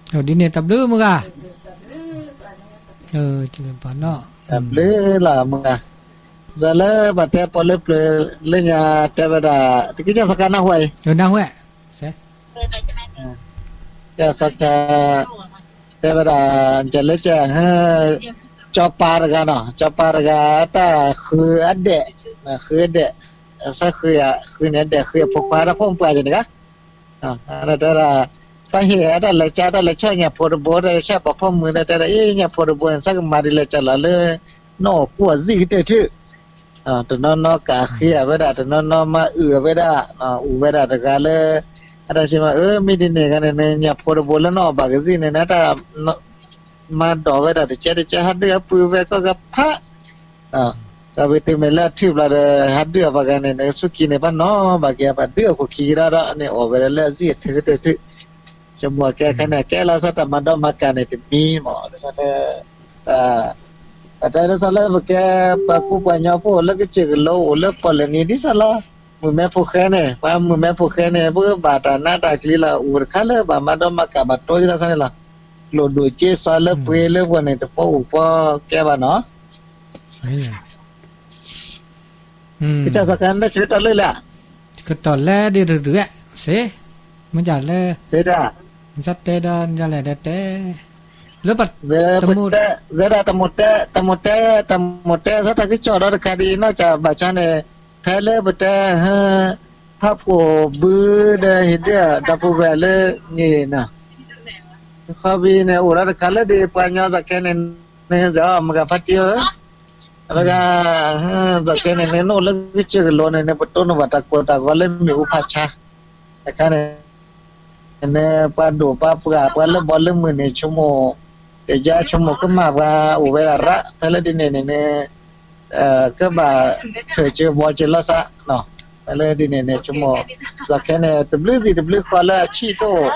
ၤ. ဒ်န့ၣ်တၢ်ဘျုးမုၢ်ဂၤ, တၢ်ဘျုးလီၤမုၢ်ဂၤ, စးလၢပှၤတဲပီလၢပျၢၤလၢညါတဲဝဲဒၣ် တက့ၢ်စီၤခါနၢ်ဟူအံၤ စီၤခါ တဲဝဲဒၣ် ကလၢက ကၠီပၤတဂၤနီၤ ကၠီပၤတဂၤ တၢ်ဃုအဒဲး, ဃုအဒဲး, စၢ်ဃု, ဃုန့ၣ်အဒဲး ဃုအဖိခွါ တၢ်ဖိမုၣ်ပှၢ်ကန့ၣ်တဂၤ, တဲဝဲဒၣ် တၢ်ဟ့ၣ်အတၢ်လဲၤကၠါတၢ်လဲၤဆီၣ်ညၣ်ဖိတဘိ တၢ်လဲၤဆီၣ်ပှၤဖိမုၣ် တဲဝဲဒၣ် အ့ ညၣ်ဖိတဘိန့ၣ် စၢ်ကမၤဒ်လဲၣ်ကလီၤလၢ နီၢ်အီၣ်ကူအီၣ်စံၣ်ကတၢၢ်ထူၣ် တနီၤနီၤကးဃ့အဝဲဒၣ် တနီၤနီၤမၤအုၣ်အဝဲဒၣ်, အုၣ်ဝဲဒၣ်တဂၤလၢ အတၢ်စံးမး အၢ မ့ၢ်ဒ်န့ၣ်ဂၤန့ၣ် ညၣ်ဖိတဘိလၢနီၢ်အီၣ်ဘၣ်ကစံၣ်န့ၣ် နတၢ်မၤဒိးဝဲဒၣ်တကဲတကဲ ဟးဒုၣ်အပုၢ်ဝဲၢ်ကီၢ်ကဖး, တၢ်ဝဲတမ့ၢ်လၢအထူၣ်ဘျီဒီး ဟးဒုၣ်အီၣ်ဘၣ်ဂၤန့ၣ် နကဆူၣ်ခံန့ၣ် ဘၣ်နီၢ်ဘၣ်က့ၤ ဘၣ်ဒုၣ်အခိၣ်ခံကဒီးဒီး န့ၣ်အီၣ်ဝဲဒၣ်လၢအစံၣ်အထၢကတၢၢ်ထူၣ် ကမိၣ်ကဲခဲန့ၣ် ကဲလီၤစၢ်တၢ်မၤဒီးမၤကးန့ၣ်တမံၤမး ဒ်သိးလၢ ပတဲဒ်သိးလၢပကဲ ပှၤကူပှၤညီဖိအိၣ်လၢကစၢၢ်ကလိအိၣ်လၢပီၣ်လဲၣ်နံၤ ဒ်သိးလီၤ မုၢ်မဲဖိဃဲန့ၣ် ပှၤမုၢ်မဲဖိဃဲန့ၣ် ပကဘၣ်တၢ်နးတၢ်ကျံၤလီၤ အိၣ်တခါလၢဘၣ်မၤဒီးမၤကးဘၣ်တိစၢ်သးန့ၣ်လီၤ ကျိၣ်ဒိၣ်က့စွါလၢပှ့ၤလၢပှဲၤန့ၣ် တဖိအိၣ်ဖိကဲဘၣ်နီၤ ကစၢ်စီၤကဲ နဆၢကတီၢ်လၢလဲၣ်, ဆၢကတီၢ်လၢဒ်ရုၢ်ရုၢ်ဧါ, စ့, မ့ၢ်ဒ်လဲၣ်, စ့ဒၣ်, နတတဲဒီးလဲၣ်ဒီးတဲ, လၢပ, တမိၢ်, တဲ, တဲဒၣ်တမိၢ်တဲ, တမိၢ်တဲ, တမိၢ်တဲ စးထီၣ်ကစီၣ်ဒီးတခါဒ်နီၢ်ကီၢ်ဘၣ်ဆၣ်န့ၣ်, ဖဲလၢပတဲ, ဟၢ, ဖးဖှိၣ်ဘုဒီးဟ့ၣ်ဒုးဒီးပူၤဝဲၢ်လၢန့ၣ်နီၤ, ခီဘံန့ၣ် အိၣ်ဒီးတခါလၢဒ်ပှၤကညီစီၤကဲန့ၣ်, နမုၢ်ဂၤဖါတံၢ်ဧၢ, အဝဲဒၣ်, စီၤကဲန့ၣ် နအိၣ်လၢကစၢၢ်ကလိန့ၣ် နပတိၢ်နီၣ်ဘၣ်တၢ်ကိၢ်တၢ်ဂီၤလၢမ့ၣ်အူဖးဆါ, တခါန့ၣ် န့ၣ် ပှၤဒိၣ်ပှၤပှၢ် ပှၤလၢဘီလၢမုၢ်န့ၣ် ဆိကမိၣ်, တယါဆိကမိၣ်ကမၣ်ပှၤအိၣ်ဝဲဒၣ်ရး ဖဲလၢဒ်န့ၣ်န့ၣ်န့ၣ်, ကဘၣ်, ထၢၣ်စၢၤဘီစၢၤလီၤစး, ဖဲလၢဒ်န့ၣ်န့ၣ် ဆိကမိၣ်, စီၤကဲန့ၣ် တဘျုးစံးတဘျုးဃီလၢအဆံၣ်တအိၣ်,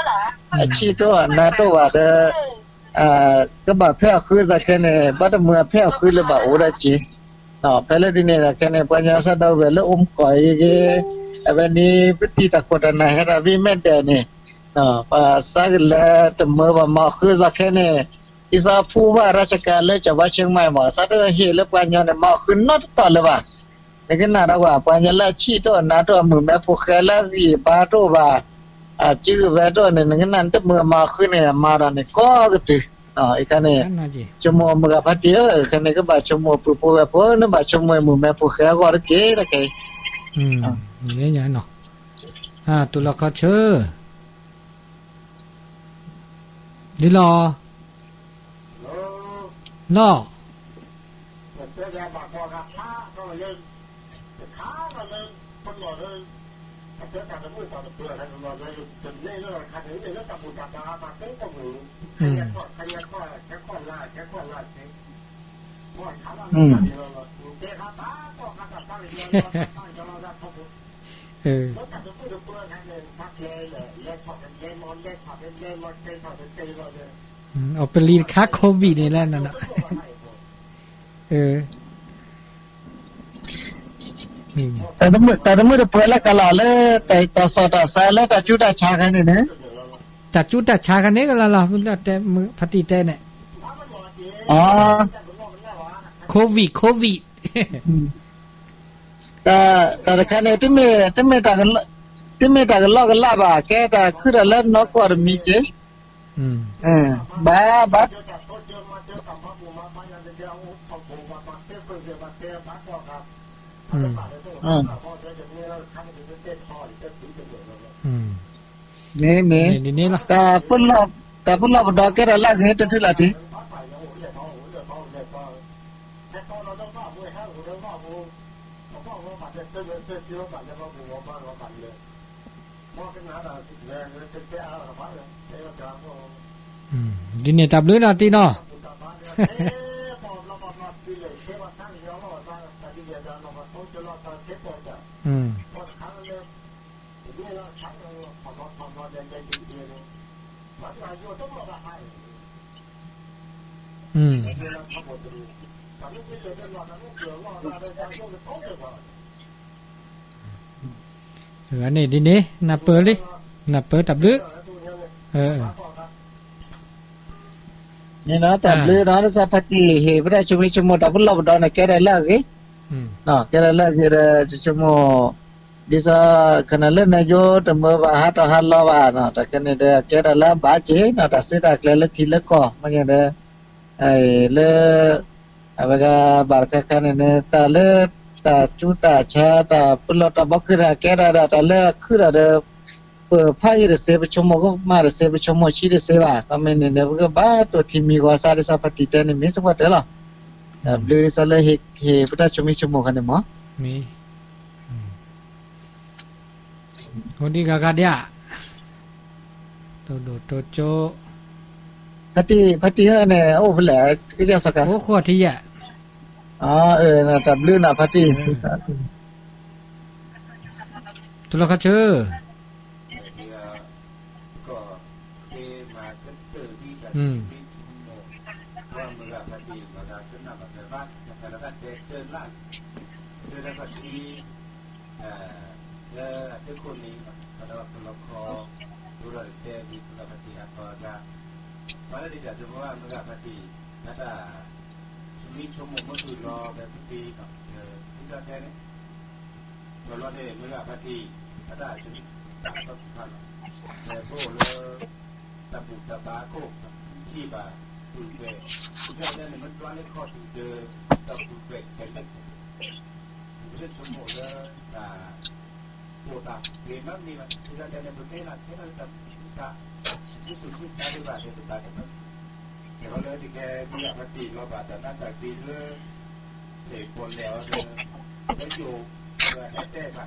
အဆံၣ်တအိၣ်အနါတအိၣ်ဘၣ်ဒီး ကဘၣ်ဖဲအီၣ်ဃုစီၤကဲန့ၣ် ဘၣ်တမုာ်အဖဲအီၣ်ဃုလၢၤဘၣ်အိၣ်ဒီးက့ၤ, ဖဲလၢဒ်န့ၣ်စီၤကဲန့ၣ် ပှၤကညီစၢ်ဒီးဝဲၢ်လၢအိၣ်မူကီၢ်အံၤဂ့ၤ, အဝဲန့ၣ် ပထံၣ်တၢ်ခိၣ်တၢ်နၢ်ဟဲဒီးဝံၤမဲာ်ဒဲးန့ၣ်, ပှၤစးကလဲၤတမုာ်ဘၣ်မၤအီၣ်ဃုစီၤကဲန့ၣ်, ဒ်သိးဖူဘၣ်ရၢ်စကၤလၢကၠီၤဘါဆ့ကမါအံၤမး စးထီၣ်ဟ့ၣ်လၢပှၤကညီန့ၣ် မၤအီၣ်ဃုနီတတီၤလၢၤဘၣ် နကနၣ်ဒီးကွၢ် ပှၤကညီလၢအဆံၣ်တအိၣ်အနါတအိၣ် အမုာ်မ့ၢ်ဖိဃဲလၢအဂံၢ်အဘါတအိၣ်ဘၣ်, အစုကဝဲၤတအိၣ်န့ၣ် နကနၣ်နတမုာ်မၤဃုန့ၣ် အမၤဒီးန့ၣ်ကိးကတုၤ, အံၤခါန့ၣ်, ဆိကမိၣ်မုၢ်ဂၤဖါတံၢ်ဧၢ, ခဲန့ၣ်ကဘၣ်ဆိကမိၣ်ပုၢ်ဖိဝဲၢ်ဖိ နဘၣ်ဆိကမိၣ်မုာ်မ့ၢ်ဖိဃဲအဂီၢ်တက့ၢ်တက့ၢ်, လၢညါနီၤ, တူၢ်လီၤခီဆၢ ဒ်လီၤ, လီၤ, အပလံၤတခါ COVID န့ၣ်လၢန, တၢ်တမုာ်တၢ်ပှဲၤလၢကလီၤလၢတၢ်စီၣ်တၢ်ဆါလၢတၢ်ကူတၢ်ဆါခါန့ၣ်န့ၣ်, တၢ်ကူတၢ်ဆါခါန့ၣ်ကလီၤလီၤ ဖါတံၢ်တဲန့ၣ်, COVID COVID, တၢ်တခါန့ၣ် တမ့ၢ်တၢ်ကလီၢ်ကလးဘၣ် ကဲတၢ်ခုၣ်တၢ်လၢနီၢ်ကီၢ်တမံၤက့ၤ, ဘၣ်ဘၣ်, မ့ၢ်မ့ၢ်, တၢ်ပလီၢ်ပဒီကဲထီၣ်လၢအဂ့ၤတထူၣ်လၢ်ထံး ဒ်န့ၣ်တၢ်ဘျုးဒီးတံၢ်နီၤ, န့ၣ်ဒ်န့ၣ် နၢ်ပၢၢ်လံ, နၢ်ပၢၢ်တၢ်ဘျုး, န့ၣ်နီၤ တၢ်ဘျုးဒီး ဒ်သိးဖါတံၢ်ဟ့ၣ် ပတၢ်ဆိမိၣ်ဆိကမိၣ် တၢ်ပလီၢ်ပဒီန့ၣ် ကဲထီၣ်လၢအဂ့ၤ, ကဲထီၣ်လၢအဂ့ၤဒီး ဆိကမိၣ်, ဒ်သိး ခနၢ်လၢနယိတမုာ်ဘၣ်ဟးထီၣ်ဟးလီၤဘၣ်နီၤ တၢ်ခဲန့ၣ်ဒီး ကဲထီၣ်လၢအဘၣ်က့ၤနီၤ တၢ်စုတၢ်ကျဲၤလၢထံလၢကီၢ် မ့ၢ်န့ၣ်ဒီး လၢ အဝဲဒၣ်ဘၣ်တခါခါန့ၣ်န့ၣ် တၢ်လၢ တၢ်ကူတၢ်ဆါ တၢ်ပလီၢ်တၢ်ဘီခုၣ်တၢ်ကဲဒၣ်ဒၣ် တၢ်လၢအခုၣ်ဒီး ပဖးဂ့ၤတစ့ ပဆိကမိၣ်ကမၣ်တစ့ ပဆိကမိၣ်ဆံးတစ့ဘၣ်. ခီမ့ၢ်န့ၣ်ဒီး ပကဘၣ်တိၢ်ထံမံၤဂီၤစၢ် ဒ်စီၤဖါတံၢ်တဲန့ၣ် မ့ၢ်စ့ၢ်ကီးတဲလီၤ. တၢ်ဘျုးဒ်သိးလၢဟ့ၣ်ပတၢ်ဆိမိၣ်ဆိကမိၣ်ခါန့ၣ်မး အိၣ်ဒံးဂၤဂၤဒံးဧါ. တိၢ်ဒိၣ်တိၢ်ကၠိ ဖါတံၢ် ဖါတံၢ်န့ၣ် အိၣ်ဖဲလဲၣ် ကစၢ်စီၤကၤ အိၣ်ဃိးထံယဲၢ်. တၢ်ဘျုးနၤဖါတံၢ် တူၢ်လီၤခီဆၢ ပှၤလၢဒ်တၢ်သဘိမုၢ်ဂၤဖါတံၢ် နတၢ် မံဆိကမိၣ်မုၢ်တုၤလီၤဖဲဖုဖံနီၤ ဒ်သိးတဲန့ၣ် မ့ၢ်လီၤန့ၣ် မုၢ်ဂၤဖါတံၢ် အတၢ်ဆၢကတီၢ်တဖၣ်လီၤ. လဲၤအိၣ်လၢ တၢ်ဘူၣ်တၢ်ဘါခိၣ် ထံၣ်ဘၣ်ပုၢ်ဝဲၢ်, ဒ်န့ၣ်မ့ၢ်တွၤလၢခီၣ်ထံးဒီး တၢ်ပုၢ်ဝဲၢ်ခဲလၢာ်ခဲဆ့ ပဆိကမိၣ်လၢတၢ် ပိာ်တၢ်ဂ့ၤမးမ့ၢ်ဘၣ်, ဒ်သိးန့ၣ် ပမ့ၢ်လၢခဲလၢာ်တၢ်မုၢ်သး မုၢ်သူၣ်မုၢ်သးဒံးဘၣ်ဒီး တဘၣ်တဘၣ် ကဲလီၤလၢတကဲမုၢ်ဂၤဖါတံၢ်လီၤဘၣ်တၢ်နးတၢ်ဖှီၣ်လၢ ပီၣ်လဲၣ်အီၤဒီး လၢယိာ် ဒီးဟဲတဲဘၣ်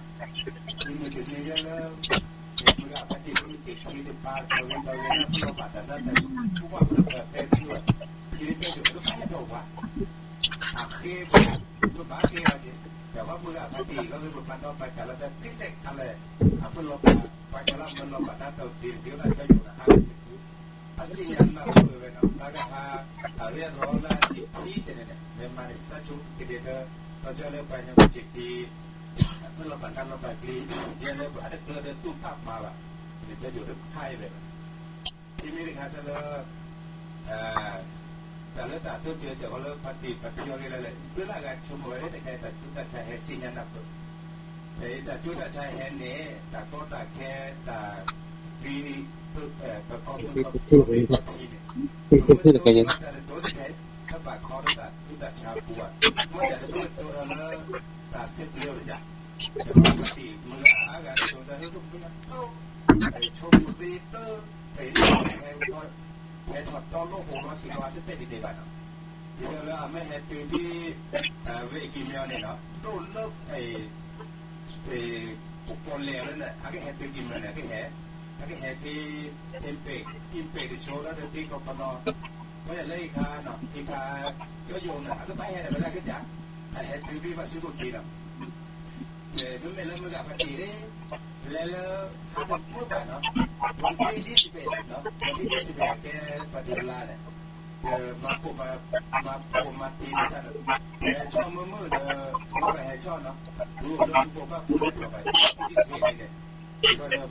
မုၢ်တနံၤယဲလၢ မုၢ်ဂၤဖါတံၢ်လၢမုၢ်တနံၤတပၤ တၢ်ဂ့ၤတၢ်ဝါလၢပလီၢ်ဘၣ်တၢ်နးတၢ်ဖှီၣ် ပှၤမ့ၢ်လီၤဘၣ်တဲသ့ဝဲ ယတဲယိာ်လၢဖးယံၤဒီးဝါ အဃ့ဘၣ် ပဘၣ်ဃ့ဘၣ်က့ၤ တၢ်ဘၣ်မုၢ်ဂၤဖါတံၢ်လီၤဂ့ၤ ပပာ်နီၣ်ပာ်စၢ်လီၤတၢ်ဖံးတၢ်ခါလဲၣ် အပလီၢ်ဘၣ် ပှၤကလီမ့ၢ်လီၤဘၣ်တၢ်တီၢ်တ့ၢ်တ့ၢ် တၢ်ကၠီယိာ်န့ၣ် ဟးဝဲစ့ၢ်ကီး အစံၣ်ညါနၢ်ပၢၢ်ဝဲနီၤ တၢ်ကဟး အရ့အရီလၢအစံၣ်ထံတန့ၣ်န့ၣ် မ့ၢ်မၤန့ၣ် ကစၢ်ဆိကတ့ၢ်ဒီး ကီၢ်ကၠီလၢပှၤညါက့ၤတ့ၢ် မ့ၢ်လီၤဘၣ်နးလီၤဘၣ်ကျံ ယဲလၢပှၤတကျၢၤဒီးတူၢ်ဖးမၤဘၣ် န့ၣ်ကၠီယိာ်တခါအံၤဝဲဘၣ် ဖဲမ့ၢ်တခါတလၢ တၢ်လၢတၢ်တိစၢၤတၢ်ဃီလၢဖါတံၢ်ပထံၣ်အီၤဂ့ၤလၢ်လၢ် ဒုးလၢအဂၤဆိကမိၣ်ဝဲလၢတခါအံၤ တၢ်ဆူးတၢ်ဆါဟဲစံၣ်ညါနၢ်ပၢၢ် ဖဲတၢ်ဆူးတၢ်ဆါဟဲန့ၣ် တၢ်ကီတၢ်ခဲ တၢ် ပကီၢ်ပကီၢ်ပကီၢ်ပထံန့ၣ် ပမ့ၢ်တိၢ်လီၤတၢ်တတိတခါ တဘၣ်ခီဒီးတၢ်ဆူးတၢ်ဆါပူၤဘၣ် မ့ၢ်တၢ်တတိလၢတိၢ်ဒီးလၢ တၢ်စံးဘျုးတၢ် တၢ်ဖါတံၢ်မုၢ်ဂၤအါဂၤဆိးတၢ်လၢတမုၢ်ဂၤ ဆိကမိၣ်သ့တၢ် ဖဲန့ၣ် ဟဲထီၣ်တီလိၣ်ဟိးလီၤစ့ၢ်ကီးတတဲဒ်န့ၣ်ဘၣ်နီၤ ဒ်သိးလၢအမ့ၢ်ဟဲတုၤဒ် ဝ့ၢ်ကံၤမၠီန့ၣ်နီၤ ဒိၣ်လၢ ပကီၢ်လဲၣ်လၢန့ၣ် အကဟဲတုၤကံၤမၠီန့ၣ် အကဟဲ အကဟဲဖဲ အ့ပဲၢ် အ့ပဲၢ်တဆိလၢတသ့ကီးပနီၤ မ့ၢ်လၢအံၤခါနီၤ အံၤခါ ကၠီယိာ်န့ၣ် အကဘၣ်ဟဲဒီးဝဲဒၣ်ကစၢ် အဟဲတုၤဖဲပှၤစုခိၣ်ခံနီၤ မ့မ့ၢ်လၢမုၢ်ဂၤဖါတံၢ် လဲၤလၢ ဟးတမုာ်ဘၣ်နီၤ ဝံၤတ့ဒ်စံးဘဲၣ်နီၤ ဝံၤတ့ဒ်စံးဘဲၣ်ကဲပှၤဒုးလါန့ၣ် မၤပိာ် မၤပိာ်မၤတ့ဒ်ဆၣ်ဒီး ဟဲဆီၣ်မုာ်မုာ်ဒီး မ့ၢ်ဘၣ်ဟဲဆီၣ်နီၤ ဒ်အိၣ်လၢပူၤပိာ်ဘၣ်ပူၤလၢပျီဘၣ် ဒ်စံးဘဲၣ်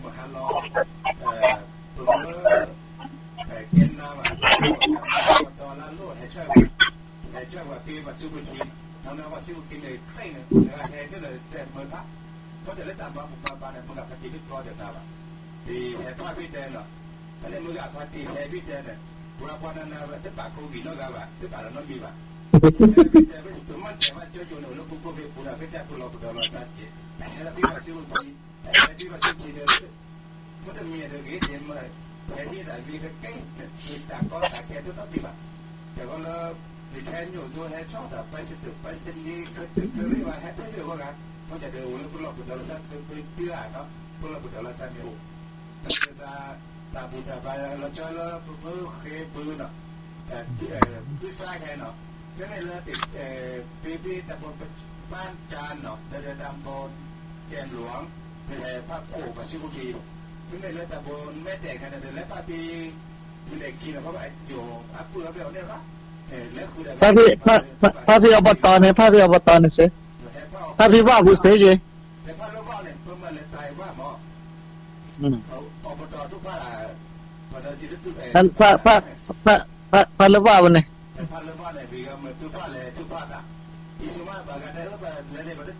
န့ၣ် ဒ်သိးဒီးမဟါလီၤ ပမ့ၢ် ကဲနါဘၣ် ပတီၢ်လၢလိၣ်ဟဲဆီၣ်ဝဲ ဟဲဆီၣ်ဝဲဖဲပှၤစုခိၣ်ခံ မ့ၢ်နီၤပှၤစုခိၣ်ခံန့ၣ် ခရံာ်န့ၣ်အိၣ်လၢအဟဲက့ၤလၢစဲးမုာ်ဖး ဖဲတၢ်လၢတၢ်မၤဘူၣ်မၤဘါန့ၣ် မုၢ်ဂၤဖါတံၢ်တကျီဒီးနၤဘၣ် ဒ်ဟဲဖးဖဲတဲနီၤ ဖဲန့ၣ်မုၢ်ဂၤဖါတံၢ်ဟဲဖဲတဲန့ၣ် ပှၤပှၤနၤနၤဝဲတဘၣ်ခိဂံၢ်နီတဂၤဘၣ် တဘၣ်လီၤနီတမံၤဘၣ် ဖဲတဲ ပမ့ၢ်တဲဘၣ်ကၠီယိာ်န့ၣ် အိၣ်လၢပူၤခိၣ်ဖဲပူၤဒီး ကစၢ်ပလီၢ်ပဒီလီၤသးက့ၤ ဟဲလီၤဖဲပှၤစုခိၣ်ခံ ဟဲလီၤဖဲပှၤစုခိၣ်ခံဒီး မ့တမ့ၢ်တဂ့ၤက့ၤမ့ၢ် ဟဲဟ့ၣ်တၢ်ဂ့ၤတက့ၢ် ဟ့ၣ်တၢ်ကီတၢ်ခဲတသ့ဘၣ် တၢ်ဃီလၢ ယခဲညိၣ်စိဟဲဆီၣ်တၢ် ပှၤစံးတၢ် ပှၤစံးန့ၣ် ကတၢၢ်ကရ့ဘၣ် ဟဲဖဲဖဲအဂီၢ်ဂၤ မ့ၢ်တၢ်ဒုးအိၣ်လၢပလီၢ်ပဒီလီၤသးစ့ၢ်ကီး ပလီၢ်ပဒီလီၤသးမ့ၢ်အိၣ် တၢ် တၢ်ဘူၣ်တၢ်ဘါလီၤဆီလၢပမ့ၢ်ဃ့ဘုနီၤ တၢ်ဘုစါခဲနီၤ မ့မ့ၢ်လၢ ပ့ပ့တၢ်ဘိ ပၢ်ကၢ်နီၤ ဒီးတၢ်ဘိ ကဲလိာ် ပဟဲဖးခိၣ်ပှၤစုခိၣ်ခံ မ့မ့ၢ်လၢတၢ်ဘိမဲာ်တဲာ်ခဲန့ၣ် တလဲၤဖးဖဲ မ့ၢ်တဲာ်ခံနီၤ ဖဲဘၣ်ယိာ်အပုၢ်အဝဲၢ်အီၤန့ၣ်လီၤ လဲၤဃုာ်ဒီး ဖးဖဲအဘီတီၢ်န့ၣ် ဖးဖဲအဘီတီၢ်န့ၣ်စ့ၢ် ဖးဖဲဘၣ်ပူၤစ့ၢ်ကီး ဖးလၢဘၣ်န့ၣ် ပမ့ၢ်လဲၤတၢ်အံၤဘၣ်မး အဘီတီၢ်တူၢ်ဖး ဖး ဖးလၢဘၣ်ဝဲန့ၣ် ဖးလၢဘၣ်န့ၣ် ပမ့ၢ်တူၢ်ဖးလဲၣ်တူၢ်ဖးတၢ် ယဆိကမိၣ်ဘၣ်ဂၤတဲလၢပလဲၤန့ၣ် ပမ့ၢ်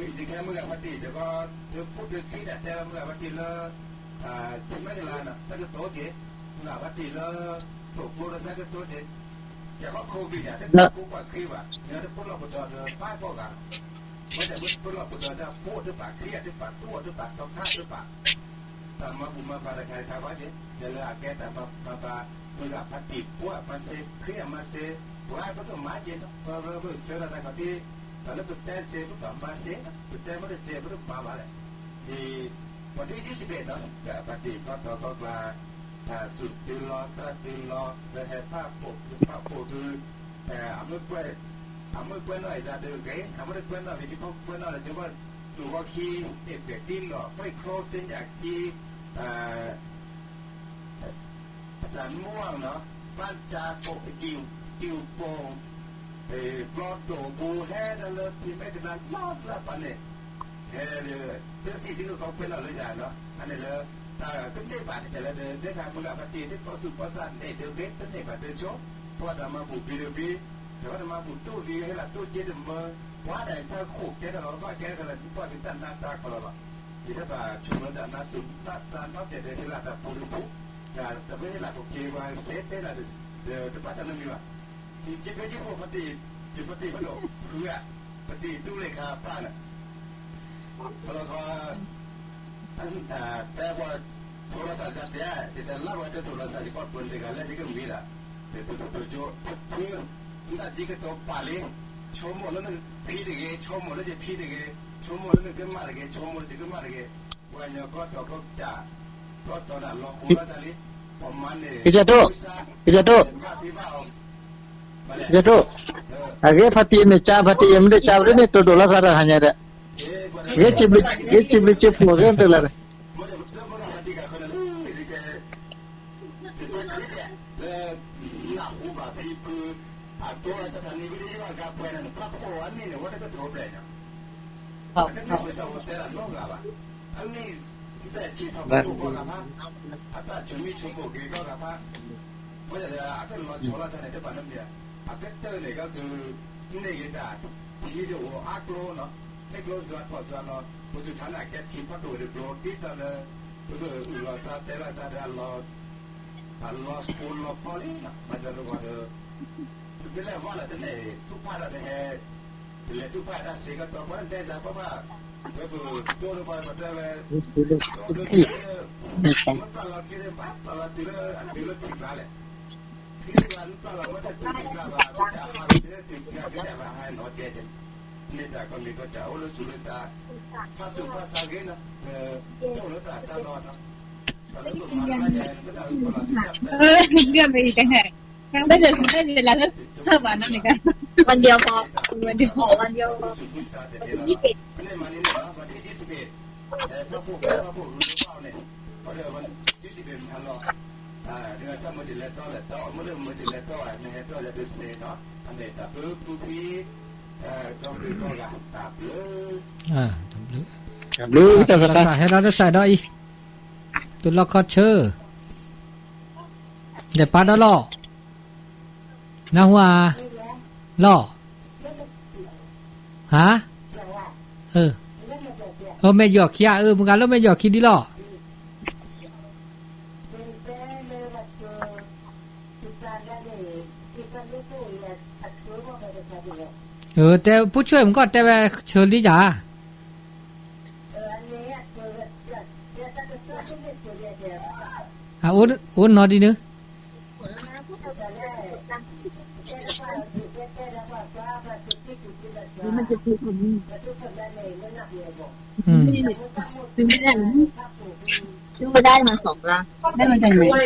ယကဲမုၢ်ဂၤဖါတံၢ် ယကီၢ် ပူၤတခ့တၢ်တဲလၢမုၢ်ဂၤဖါတံၢ်လၢ ထံမဲကလါနီၤ တၢ်ကတိၤက့ၤ မုၢ်ဂၤဖါတံၢ်လၢ ပကျိလၢတၢ်ကတိၤက့ၤ ယကီၢ်ခိၣ်ဘံၣ်ယၤ တၢ်ကတိၤပှၤခ့ဘၣ် မ့ၢ်တပလီၢ်ပဒီဒီးပၢ်ကိးဂၤ မ့ၢ်တပလီၢ်ပဒီဒီးပှၤတဘၣ်ခ့တဘၣ်တူၢ်တဘၣ်စီၤခါတဘၣ် တၢ်မၤဘူၣ်မၤဘါတခါတခါဘၣ်က့ၤ ယဲလၢအကဲတၢ်မၤဘါ မုၢ်ဂၤဖါတံၢ်ပှၤမၤစ့ၢ် ခရံာ်အမၤစ့ၢ် ပှၤပတမၤက့ၤနီၤ ပပစၢၤတၢ်တၢ်ခီၣ်ထံး တၢ်လၢပတဲစ့ၢ် ပဘၣ်မၤစ့ၢ် ပတဲမ့ၢ်တစ့ၢ် ပတမၤဘၣ်လဲၣ် ဒ် ပှၤတအံၤစံးဘဲၣ်နီၤ ဖါတံၢ်ကီၢ်ထီၣ်ကီၢ်ကျါ တၢ်စူၢ်တုၤလီၤသးတုၤလီၤ ပဟဲဖးခိၣ် ဖးခိၣ်ဒုး အမ့ၢ်ကွဲး အမ့ၢ်ကွဲးနီၣ်အံၤသးဒုးဂ့ၤ အမ့ၢ်တကွဲးနီၣ်ဂ့ၤ ကကွဲးနီၣ်လၢ ကဘၣ် တူၢ်ဂီၤခံ အ့ၣ်ပဲာ်တံလီၢ် ပှဲၤချီ စ့ညၣ်ခံ တၢ်မူနီၤ ပၢ်ကၢ်ကိး ကံၢ်ပိာ် ဘျီဒိၣ်ပူၤ ဟဲဒၣ်လၢဖံးမဲကနါလီၤလၢပှၤန့ၣ် ဟဲ တစံးစ့ၢ်ကီးကွဲးနီၣ်လၢယၤနီၤ အန့ၣ်လၢ တၢ်ကန့ၢ်ဘၣ်န့ၣ် တလဲၤဒီး ဒ်တၢ်မုၢ်ဂၤဖါတံၢ် ဒ်ပီသူၣ်ပီသးန့ၣ် ဒုးဂ့ၤတန့ၢ်ဘၣ်ဒုးဆိ ပှၤတၢ်မၤဘူၣ်ဘံၤတဘံၤ တၢ်မၤဘူၣ်တူၢ်ဘံၤ ဟဲလီၤတူၢ်က့တမၢ ပှၤတၢ်ဆါခိၣ်ကဲထီၣ်လီၤ ဘၣ်ကဲထီၣ်လီၤ ပှၤကတၢ်နါစၢ်ခီလီၤလီၤ. ယတဘၣ်ဆိကမိၣ်တၢ်နါစၢ် နါစၢ်နီတဘျီဒီးဟ့ၣ်လီၤတၢ်ပူၤတပူၤ, တၢ်တဘျီဟ့ၣ်လီၤပက့ၤပှၤစဲတဲလီၤဒီး တဘၣ်တၢ်နီတမံၤဘၣ်. ယပက့ၤက့ၤဖိ ပတံၤ ယပတံၤဖးဒိၣ် ဖုဂၤ ပတံၤတူၢ်လံခါပၢ်န့ၣ် ခီလီၤခီ တဲပှၤ ထိၣ်လီၤစၢ်စၢ်တဲ ယတလၢပှၤတထိၣ်လီၤစၢ် ယကီၢ်ပူၤတဂၤလၢယကမံၤဒၣ် တတိတိတိကၠိ ဖု နတၢ်ဒ်ကတိၤပာ်လံ ဆိကမိၣ်လၢနဖံးတဂ့ၤ ဆိကမိၣ်လၢယဖံးတဂ့ၤ ဆိကမိၣ်လၢနကမၣ်တဂ့ၤ ဆိကမိၣ်လၢယကမၣ်တဂ့ၤ ပှၤကညီကီၢ်တီကီၢ်ကၠၢ် ကီၢ်တီနၤလီၤဃိလီၤစၢ်လံ ပမၤန့ၣ် ကစၢ်ဒိၣ် ကစၢ်ဒိၣ် ကစၢ်ဒိၣ် အဂ့ၢ်ဖါတံၢ်န့ၣ်ကၠၢ် ဖါတံၢ်မ့ၢ်တကၠၢ်ဝဲဒၣ်န့ၣ် တိၢ်ဒိၣ်လီၤစၢ်တၢ်ဟါညါဒီး ဂ့ၤစံးဘျုး ဂ့ၤစံးဘျုးစံးဖှိၣ်ဂ့ၤတလၢာ်န့ၣ် လၢ နၢ်ဟူဘၣ်ဖံဖု အတိစၢ်တၢ်န့ၣ် ဝံၤလၢယွၤဂၤပှဲၤန့ၣ် နပၢ်ဖိအမ့ၢ်န့ၣ် ဝဲတကတိၤဘျဲၣ်ညါ အတမ့ၢ်ပစၢ်ဝဲတဲလၢနီတဂၤဘၣ်. အမ့ၢ်စဲးဆံးထီၣ်ပဒိၣ်ကိးဂၤဖး, အတၢ်ဆိမိၣ်ဆိကမိၣ်က့ၤကိးဂၤဖး, ဝဲဒၣ်လၢအကလီၤဆီလီၤစၢ်န့ၣ် တဘၣ်နမ့ၢ်, အကတၢၢ်န့ၣ်ကီး ကန့ၢ်က့ၤတၢ်ထံဒိၣ်အါကျိနီၤ, ဟဲကျိစွါထီၣ်စွါနီၤ, ပသူၣ်ထါန့ၣ် အကဲထံဖးဒိၣ်တဘျီ ဒ်သိးလၢ ပကအုၣ်လီၤသးတဲလီၤသးဒီး အလီၤစပိလီၤပီလံနီၤ, ဘၣ်ဆၣ်ဒီးပှၤဒီး ပကလဲၤဝါလီၤတန့ၢ် သူၣ်ဖးဒိၣ်တဟဲ တလဲၤသူၣ်ဖးဒိၣ်စ့ကတီၢ် ပှၤတဲသးပှၤဘၣ် ပကတိၤလၢပှၤပတဲဝဲ တိၤလၢ မ့ၢ်ပျၢ်လီၤက့ၤလၢ ဘၣ်ပျၢ်လီၤတုၤလၢအတုၤလၢထံကျါလဲၣ်, ထံကျါမ့ၢ်ပျၢ်လီၤဝဲတတုၤထံကျါဘၣ် ကစၢ်ဟးလီၤတုၤလၢတုၤကျါ ကစၢ်ဘၣ်ဟးနီၤကဲကဲ မ့ၢ်တၢ်ကီမ့ၢ်ကီၢ်စၢ်အိၣ်လၢသူၣ်လၢသး ဖးသူၣ်ဖးသးဂ့ၤနီၤ တိၤလၢတၢ်ဆါလီၤနီၤ တၢ်လၢပမၤတၢ်ယၤ ပတၢ်အုၣ်ကီၤလီၤ တၢ် วันเดียวพอ วันเดียวพอ วันเดียวพอ ยี่สิบเอ็ด တၢ်ဘျုး တၢ်ဘျုး တၢ်ဟဲဒီးတၢ်စးဟဲဒီးတစဲးဒီး အမဲာ်တၢ်ဘျုးဘျုး တၢ်သးစၢ်ဟဲဒီးတစဲးဒီးအံၤ တလီၢ်ခီဆၢ လဲၤပာ်ဒီးလီၤ နၢ်ဟူဧါ လီၤ ဟါ အၢ အၢ မဲာ်ယီၢ်ခံဧါ အၢ မုၢ်ဂၤလၢမဲာ်ယီၢ်ခံဒ်လီၤ အၢ တဲ ပူၤဆွဲၣ်မုၢ်ကီၢ်တဲဝဲဆၢလံယၤ အအိၣ်နီၤဒ်န့ၣ်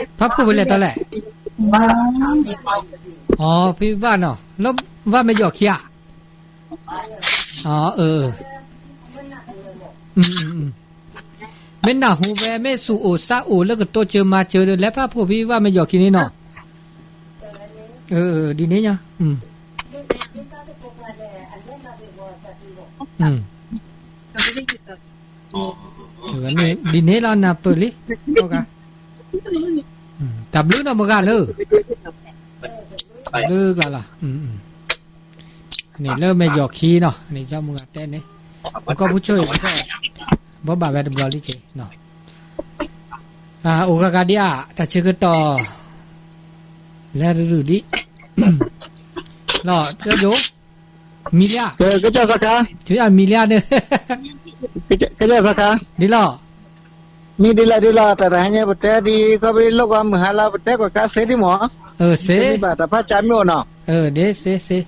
ဖးဖှိၣ်ဝဲလဲၣ်တီလဲၣ် အဖံဘၣ်နီၤ လၢဘၣ်မဲာ်ယီၢ်ခံဧါ အၢ မ့ၢ်နၢ်ဟူဝဲ မ့ၢ်သူၣ်အိၣ်သးအိၣ်လၢကတိၤစၢၤမၤစၢၤဒီး လဲၤဖးဖှိၣ်ဖံဘၣ်မဲာ်ယီၢ်ခံန့ၣ်နီၤ ဒ်န့ၣ်ညါ ဒ်န့ၣ်လီၤနၢ်ပၢၢ်လံ တၢ်ဘျုးနီၢ်မုၢ်ဂၤလၢ တၢ်ဘျုးကျါလီၤ န့ၣ်လၢမဲာ်ယီၢ်ခံနီၤ န့ၣ်ကီၢ်မုၢ်ဂၤတဲန့ၣ် ပကီၢ်ပူၤဆိၣ်အံၤ ပကီၢ် ဘၣ်ဘၣ်ဝဲတဘျီလံက့ၤ အိၣ်ဂၤဂၤဒံးဧါ တၢ်ဆၢကတီၢ် လဲၤတရုၢ်ဒံး လီၤ ကၠီယိၤ မံၤလံဧါ ကစၢ်စီၤခါ မံၤလံဧါန့ၣ် ကစၢ်စီၤခါ ဒ်လီၤ မ့ၢ်ဒ်လဲၣ်ဒ်လီၤ တၢ်တဟါညါပတဲဒ် ခီဖျိလိၣ်ကွၢ်မုၢ်ဟါလီၤ ပတဲကွၢ်ကါစ့ဒ်မး စ့ မ့ၢ်ဘၣ်တၢ်ဖးကၠၢမ့ၢ်အိၣ်နီၤ ဒ်စ့စ့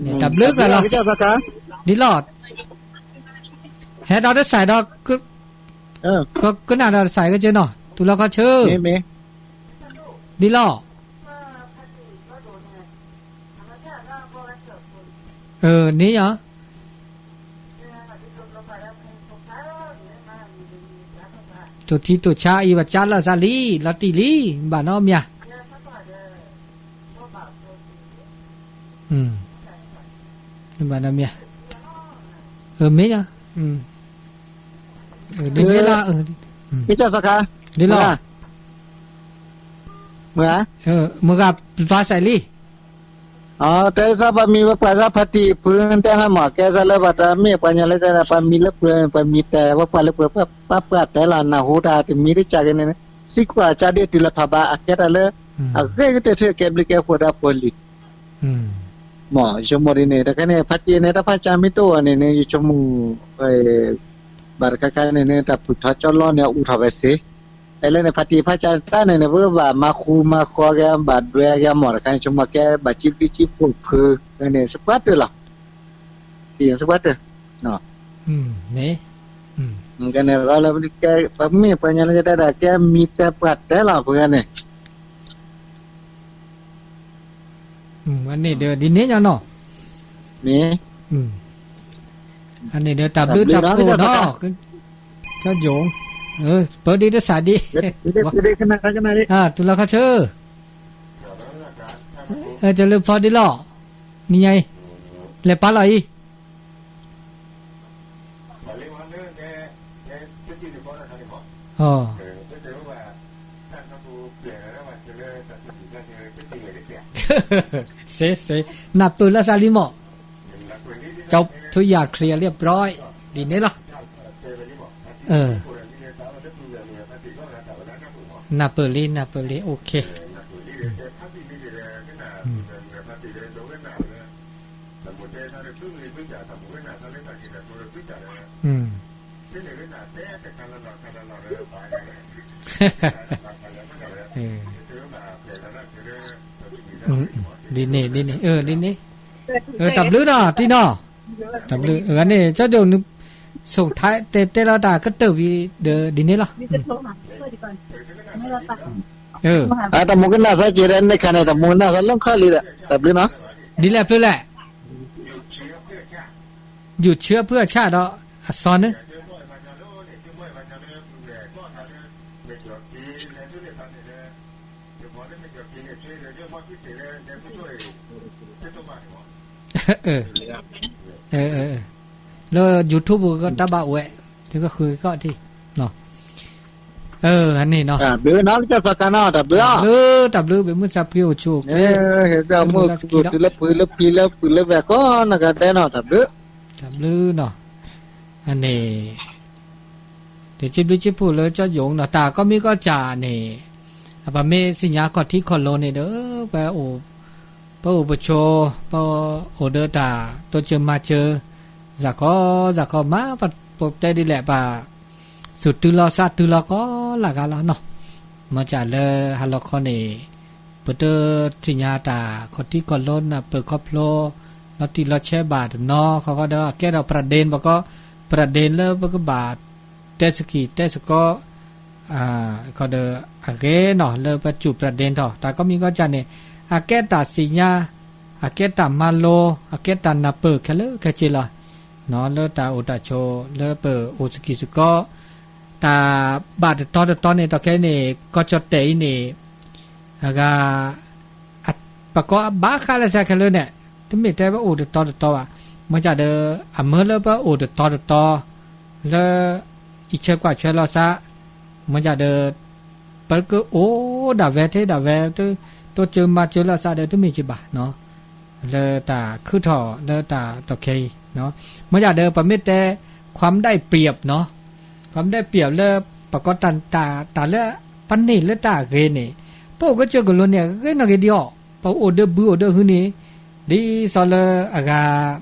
တၢ်ဘျုးကျါလီၤ ကစၢ်စီၤခါ ဒ်လီၤ ဟဲဒီးတစဲးဒီး ကနၣ်ဒီးတစဲးကစၢ်နီၤ တူၢ်လီၤခီဆၢ ဒ်လီၤ န့ၣ်ယါ တိၢ်ထံတိၢ်ဆါအံၤ ပကၢလီၤစးလံ လီၤတံၢ်လံ ဘၣ်နီတမံၤ ဘၣ်နီတမံၤ မ့ၢ်ယါ ဒ်န့ၣ်လီၤ ဒ်လီၤ မုၢ်ဂၤ ပျၢ်စဲးလံ တဲသးပှၤမံၤပှၤသးဖါတံၢ်ဖုတဲဟီမး ကဲသးလၢဘၣ်တၢ်မ့ၢ်ပှၤညီလၢတဲဒၣ် ပှၤမံၤလၢပှၤ ပှၤမံၤတဲ ပှၤပှၢ်လၢပှၤ ပှၤပှၢ်တဲလီၤ နၢ်ဟူတၢ်တမံၤတကးက့ၤန့ၣ် စံးကွၢ်ကၢဒ်တုၤလီၤထီၣ်ဘး အကဲတၢ်လၢ အဂ့ၤကတၢၢ်ထံၣ်ကဲဘျုးကဲဖှိၣ်ဒီးပှၤလံ မ့ၢ်ယဆိကမိၣ်ဒ်န့ၣ် တခါန့ၣ် ဖါတံၢ်န့ၣ် တၢ်ဖးကၢ်မ့ၢ်တအိၣ်န့ၣ်န့ၣ် ယဆိကမိၣ် ဘၣ်တခါခါန့ၣ်န့ၣ် တၢ်ဖုၣ်ထီၣ်ကၠီလီန့ၣ် အူထီၣ်ဝဲစ့ၢ် ဖဲလၢန့ၣ် ဖါတံၢ်ဖးကၢ်တၢ်န့ၣ်န့ၣ် ပကဘၣ်မၤဃူမၤဃီက့ၤ ဘၣ်ဒွဲက့ၤမ့ၢ်တခါန့ၣ် ဆိကမိၣ်ကဲဘၣ်စံးဘျုးစံးဖှိၣ်ဖုန့ၣ် စပှၢ်တၢၢ်လီၤ စပှၢ်တၢၢ် မ့ၢ် ကဲန့ၣ်လၢ ပမ့ၢ်ပှၤညီလၢတဲဒၣ် ကဲမံၤတဲပှၢ်တဲလီၤ ပှၤန့ၣ် အန့ၣ်ဒီးဒ်န့ၣ်ညါနီၤ, မ့ၢ် အန့ၣ်ဒီးတၢ်ဘျုးတၢ်ဖှိၣ်နီၤ, ကၠီယိၤ, ပၢဒ်တစးဒ်, တုၤလီၤခီဆၢ, တလၢဖီဒ်လီၤ, နံၤညါအံၤ, လဲၤပာ်လီၤအံၤ နၢ်ပၢၢ်လၢစးလံမး, ကၠီထူယၤချ့အလံအပြီ, ဒ်န့ၣ်လီၤ, နၢ်ပၢၢ်လံ နၢ်ပၢၢ်လံ OK, ဒ်န့ၣ် ဒ်န့ၣ် ဒ်န့ၣ်, တၢ်ဘျုးနီၤ တံၢ်နီၤ, တၢ်ဘျုးန့ၣ် ကၠီဒိၣ်နု ဆိၣ်ထါတဲတဲလီၤတၢ်ကတၢၢ်ဝံၤဒီးဒ်န့ၣ်လီၤ, တၢ်မူကနၣ်သးက့ၤဒီးန့ၣ်ခါန့ၣ် တၢ်မူကနၣ်သးလီၢ်ခီလံဒီး တၢ်ဘျုးနီၤ, ဒ်လဲၣ်ဖျၢၣ်လဲၣ် ယူၢ်ဆၢဖုၣ်အဆၣ်ဒီး အစီၤန့ၣ် လၢ YouTube တၢ်ဘၣ်အိၣ်ဝဲ, သုကဃုကီၣ်ထံၣ်, အန့ၣ်နီၤ, တၢ်ဘျုး တၢ်ဘျုး ပမုၢ်သးဖှံအိၣ်ဆူၣ်အိၣ်ချ့, တုၤလၢဖုလၢဖံလၢပုၢ်လၢဝဲၢ်ကိးနီၢ်ဂၤဒဲးနီၤ တၢ်ဘျုး, တၢ်ဘျုးနီၤ, အန့ၣ် တစံးဘျုးစံးဖှိၣ်လၢကၠီယိၤနီၤ တၢ်ကိးမံၤကိးကၢ်န့ၣ်, ပမ့ၢ်သ့ၣ်ညါခီၣ်ထံးခီၣ်လိၤန့ၣ်ဒီး ပ ပအိၣ်ပဆိး, ပအိၣ်ဒီးတၢ်တိစၢၤမၤစၢၤ, စ့ၢ်ကီးစ့ၢ်ကီးမၤပတဲဒ်လဲၣ် ပသူၣ်တုၤလီၤသးတုၤလီၤကိးလၢ်ဂၤလီၤနီၤ, မ့ၢ်ကၢ်လၢဟါလီၤခီန့ၣ်, ပတထံၣ်ညါတၢ်ခီၣ်ထံးခီၣ်လိၤနၢ်ပၢၢ်ခီဖျိ, လီၤတံၢ်လီၤဆဲးဘၣ်တနီၤ ခီခီဒီးအကဲထီၣ် ပြဒ့ ပကီး, ပြဒ့ လၢပကဘၣ် တဲသကိးတဲသကိး ခီဒီးအဂ့ၤနီၤ လၢပစူၢ်ပြဒ့ထီၣ် တၢ်ကိးမံၤကိးကၢ်န့ၣ် အကဲတၢ်သ့ၣ်ညါ, အကဲတၢ်မၤလိ, အကဲတၢ်နၢ်ပၢၢ်ခဲလၢာ်ခဲဆ့လီၤ. လၢတၢ်အိၣ်တၢ်ဆိး လၢပအိၣ်သကိးသကိး, တၢ်ဘၣ်တတီတတီန့ၣ် တၢ်ခဲအံၤန့ၣ် ကီၢ်ကၠီၣ်တဲၣ်အံၤန့ၣ် အဂၤ ပကိးဘၣ်ဃးလၢစဲခဲလၢာ်န့ၣ် တမ့ၢ်တဲပအိၣ်တတီတတီဘၣ်. မ့ၢ်ကၢ်ဒီး အမၢလၢပအိၣ်တတီတတီ လၢ အံးဆၢကွၢ်ဆၢလီၤသး, မ့ၢ်ကၢ်ဒီး ပကအိၣ်ဒၣ်ဝဲထဲဒၣ်ဝဲ တိစၢၤမၤစၢၤလီၤသးဒီး တမ့ၢ်က့ၤဘၣ် လၢတၢ်ခုထီၣ်လၢတၢ်တီၢ်ခဲအံၤ, မ့ၢ်ကၢ်ဒီး ပမ့ၢ်တဲ ความได้เปรียบ နီၤ, ความได้เปรียบ လၢ ပကိးတၢ် တၢ်လၢ ပန့ၢ်လၢတၢ်အဂ့ၤန့ၣ် ပအိၣ်ကစၢၢ်ကလိၤန့ၣ် အဂ့ၤနီၢ်ဂ့ၤဒံးအီၤ, ပအိၣ်ဒီးဘုအိၣ်ဒီးဟုန့ၣ် ဒ်သိးလၢအဂၤ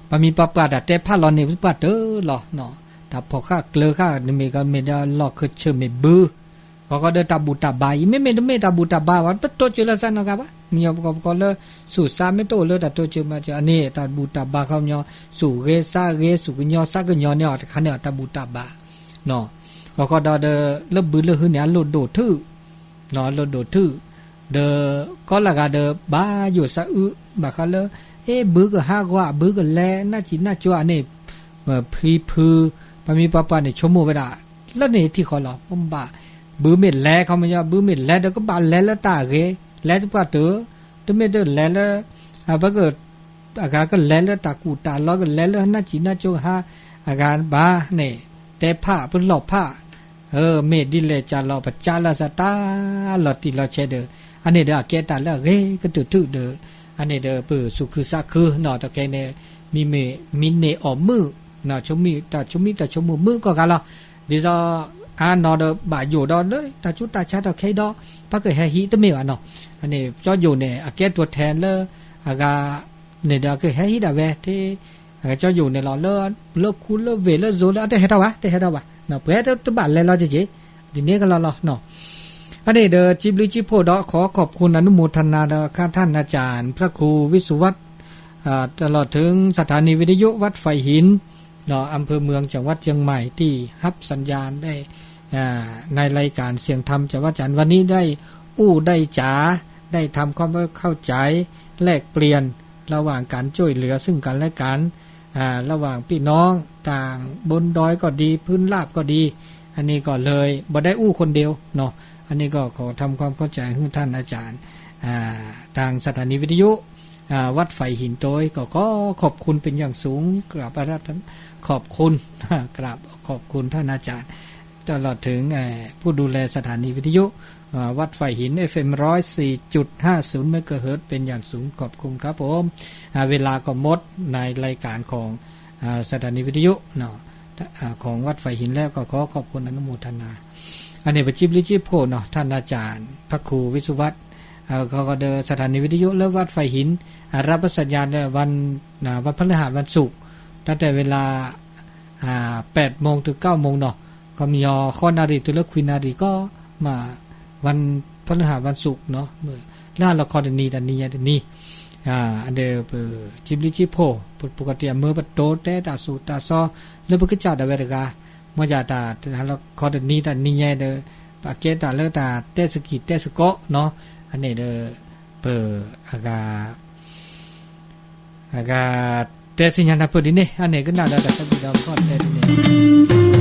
ပမံၤပပှၢ်တၢ်တဲဖးလီၤန့ၣ် ပှၢ်တၢၢ်လီၤ, တၢ်ဖီၣ်ဃာ်ကျၢၤဃာ် နမ့ၢ်ကမ့ၢ်ဒီးလီၢ်ခၢၣ်ဆၢၣ်မ့ၢ်ဘု, ဂီၤဂီၤဒီးတၢ်ဘူၣ်တၢ်ဘါအံၤ မ့မ့ၢ်တမ့ၢ်တၢ်ဘူၣ်တၢ်ဘါဘၣ် ပတိစၢၤလၢသးနီတဂၤဘၣ်. မ့ၢ်ညီပကီၢ်ပကီၢ်လၢ ဆူးစါမ့ၢ်တအိၣ်လၢတၢ်တိစၢၤမၤစၢၤ အန့ၣ် တၢ်ဘူၣ်တၢ်ဘါခီပညီ ဆူးဂ့ၤစါဂ့ၤ ဆူးကညီၤစါကညီၤန့ၣ်အီၤတခါန့ၣ်အီၤ တၢ်ဘူၣ်တၢ်ဘါ ဂီၤဂီၤဒီးဒီး လၢဘုလၢဟုန့ၣ် အလိၣ်ဒိၣ်ထုး အလိၣ်ဒိၣ်ထုး ဒီး ကီလၢဂၤဒီး ဘၣ်ယိၣ်စၢအု ဘၣ်ဃးလၢ အ့ ဘုကဟးဂီၤ ဘုကလဲၤ နၢ်စံၣ်နၢ်ကၠိအန့ၣ် ဖံဖု ပမံၤပပှၢ်န့ၣ် ဆိကမိၣ်ဝဲဒၣ် လၢန့ၣ်ထံၣ်ဃီလီၤ. ပဘၣ် ဘုမ့ၢ်လဲၤခီပညီ ဘုမ့ၢ်လဲၤဒီးကဘၣ်လဲၤလၢတၢ်အဂ့ၤ လဲၤတပှၢ်တၢၢ် တမ့ၢ်တလဲၤလၢ ပက အဂၤကလဲၤလၢတၢ်ကူၣ်တၢ်လီ ကလဲၤလၢနၢ်စံၣ်နၢ်ကၠိဟး အဂၤဘၣ်န့ၣ် တဲဖးပလီၢ်ဖး မ့ၢ်ဒ်လဲၣ်ကၢ်လီၤ ပကၢ်လၢသးတၢ်လီၤတံၢ်လီၤဆဲးဒီး အန့ၣ်ဒီးအကဲတၢ်လၢအဂ့ၤကတၢၢ်ထုးဒီး အန့ၣ်ဒီး ပၢၢ်သူၣ်ခုသးခုနီၤ တၢ်ခဲအံၤန့ၣ် မံမ့ၢ် မံန့ၢ်အီၣ်မုၣ် ဆိမိၣ်တၢ်ဆိမိၣ်မုာ်ကိးဂၤလီၤ. ဒ်သိး အါနီၤဒီးဘၣ်ယိၣ်ဒီးလၢတၢ်ဆူးတၢ်ဆါတၢ်ခဲအံၤဒီး ပကဟဲဟံးတမ့ၢ်ဘၣ်နီၤ. အန့ၣ် ကၠီယိၣ်န့ၣ် အကဲတိၤထဲလၢ အဂၤန့ၣ်ဒီး အကဟဲဟံးဒၣ်ဝဲ ကၠီယိၣ်န့ၣ်လီၤ လၢခူလၢဝ့ၢ်လၢ zone လၢအတဟဲထီၣ်ဘၣ် တဟဲထီၣ်ဘၣ် ပှဲၤတဘၣ်လဲၤလီၤက့ၤက့ၤ ဒ်န့ၣ်ကလီလီၤ. အန့ၣ်ဒီး စံးဘျုးစံးဖှိၣ်ဒီး ขอขอบคุณ อนุโมทนา ဒီး ข้าท่านอาจารย์พระครูวิสุวัฒน์ ตลอดถึงสถานีวิทยุวัดไฝ่หิน อำเภอเมือง จังหวัดเชียงใหม่ ที่รับสัญญาณได้ ในรายการเสียงธรรมจากพระอาจารย์วันนี้ได้อู้ได้จ๋า ได้ทำความเข้าใจแลกเปลี่ยนระหว่างการช่วยเหลือซึ่งกันและกัน ระหว่างพี่น้องต่างบนดอยก็ดี พื้นราบก็ดี อันนี้ก็เลยบ่ได้อู้คนเดียวเนาะ อันนี้ก็ขอทำความเข้าใจให้ท่านอาจารย์ ทางสถานีวิทยุ วัดไฝ่หินโตย ก็ขอขอบคุณเป็นอย่างสูง กราบอาราธนา ขอบคุณ กราบขอบคุณท่านอาจารย์ ตลอดถึง ผู้ดูแลสถานีวิทยุ วัดไฝ่หิน เอฟเอ็ม ร้อยสี่จุดห้าศูนย์ เมกะเฮิรตซ์ เป็นอย่างสูง ขอบคุณครับผม เวลาก็หมดในรายการของ สถานีวิทยุ ของวัดไฝ่หินแล้ว ก็ขอขอบคุณอนุโมทนา อันนี้ ပစံးဘျုးစံးဖှိၣ်နီၤ ท่านอาจารย์พระครูวิสุวัฒน์ ก็เดินสถานีวิทยุ และวัดไฝ่หิน รับสัญญาณในวัน วันพฤหัส วันศุกร์ ตั้งแต่เวลา แปดโมงถึงเก้าโมงเนาะ ก็มียอข้อนารีถึงเลิกคุยนารีก็ มาวันพฤหัสวันศุกร์เนาะ เมื่อ လၢလီၤခီတနံၤတနံၤညါတနံၤ အဒၢးပစံးဘျုးစံးဖှိၣ် ပကတံၢ်အမၢပတိၤတဲတၢ်ဆူးတၢ် စီ လၢပကစၢ်ဒၣ်ဝဲတဂၤ မ့ၢ်ယၤတၢ်လၢခီတနံၤတနံၤညါဒီး ပကဲတၢ်လၢတၢ်တဲစကံၢ်တဲစကိးနီၤ အန့ၣ်ဒီး ပ အဂၤ အဂၤ တဲဆူညါနၢ်ပၢၢ်ဒ်န့ၣ် အန့ၣ်ကနၣ်ဒီးတၢ်သဘံၣ်ဒီးကီၢ်တဲဒ်န့ၣ်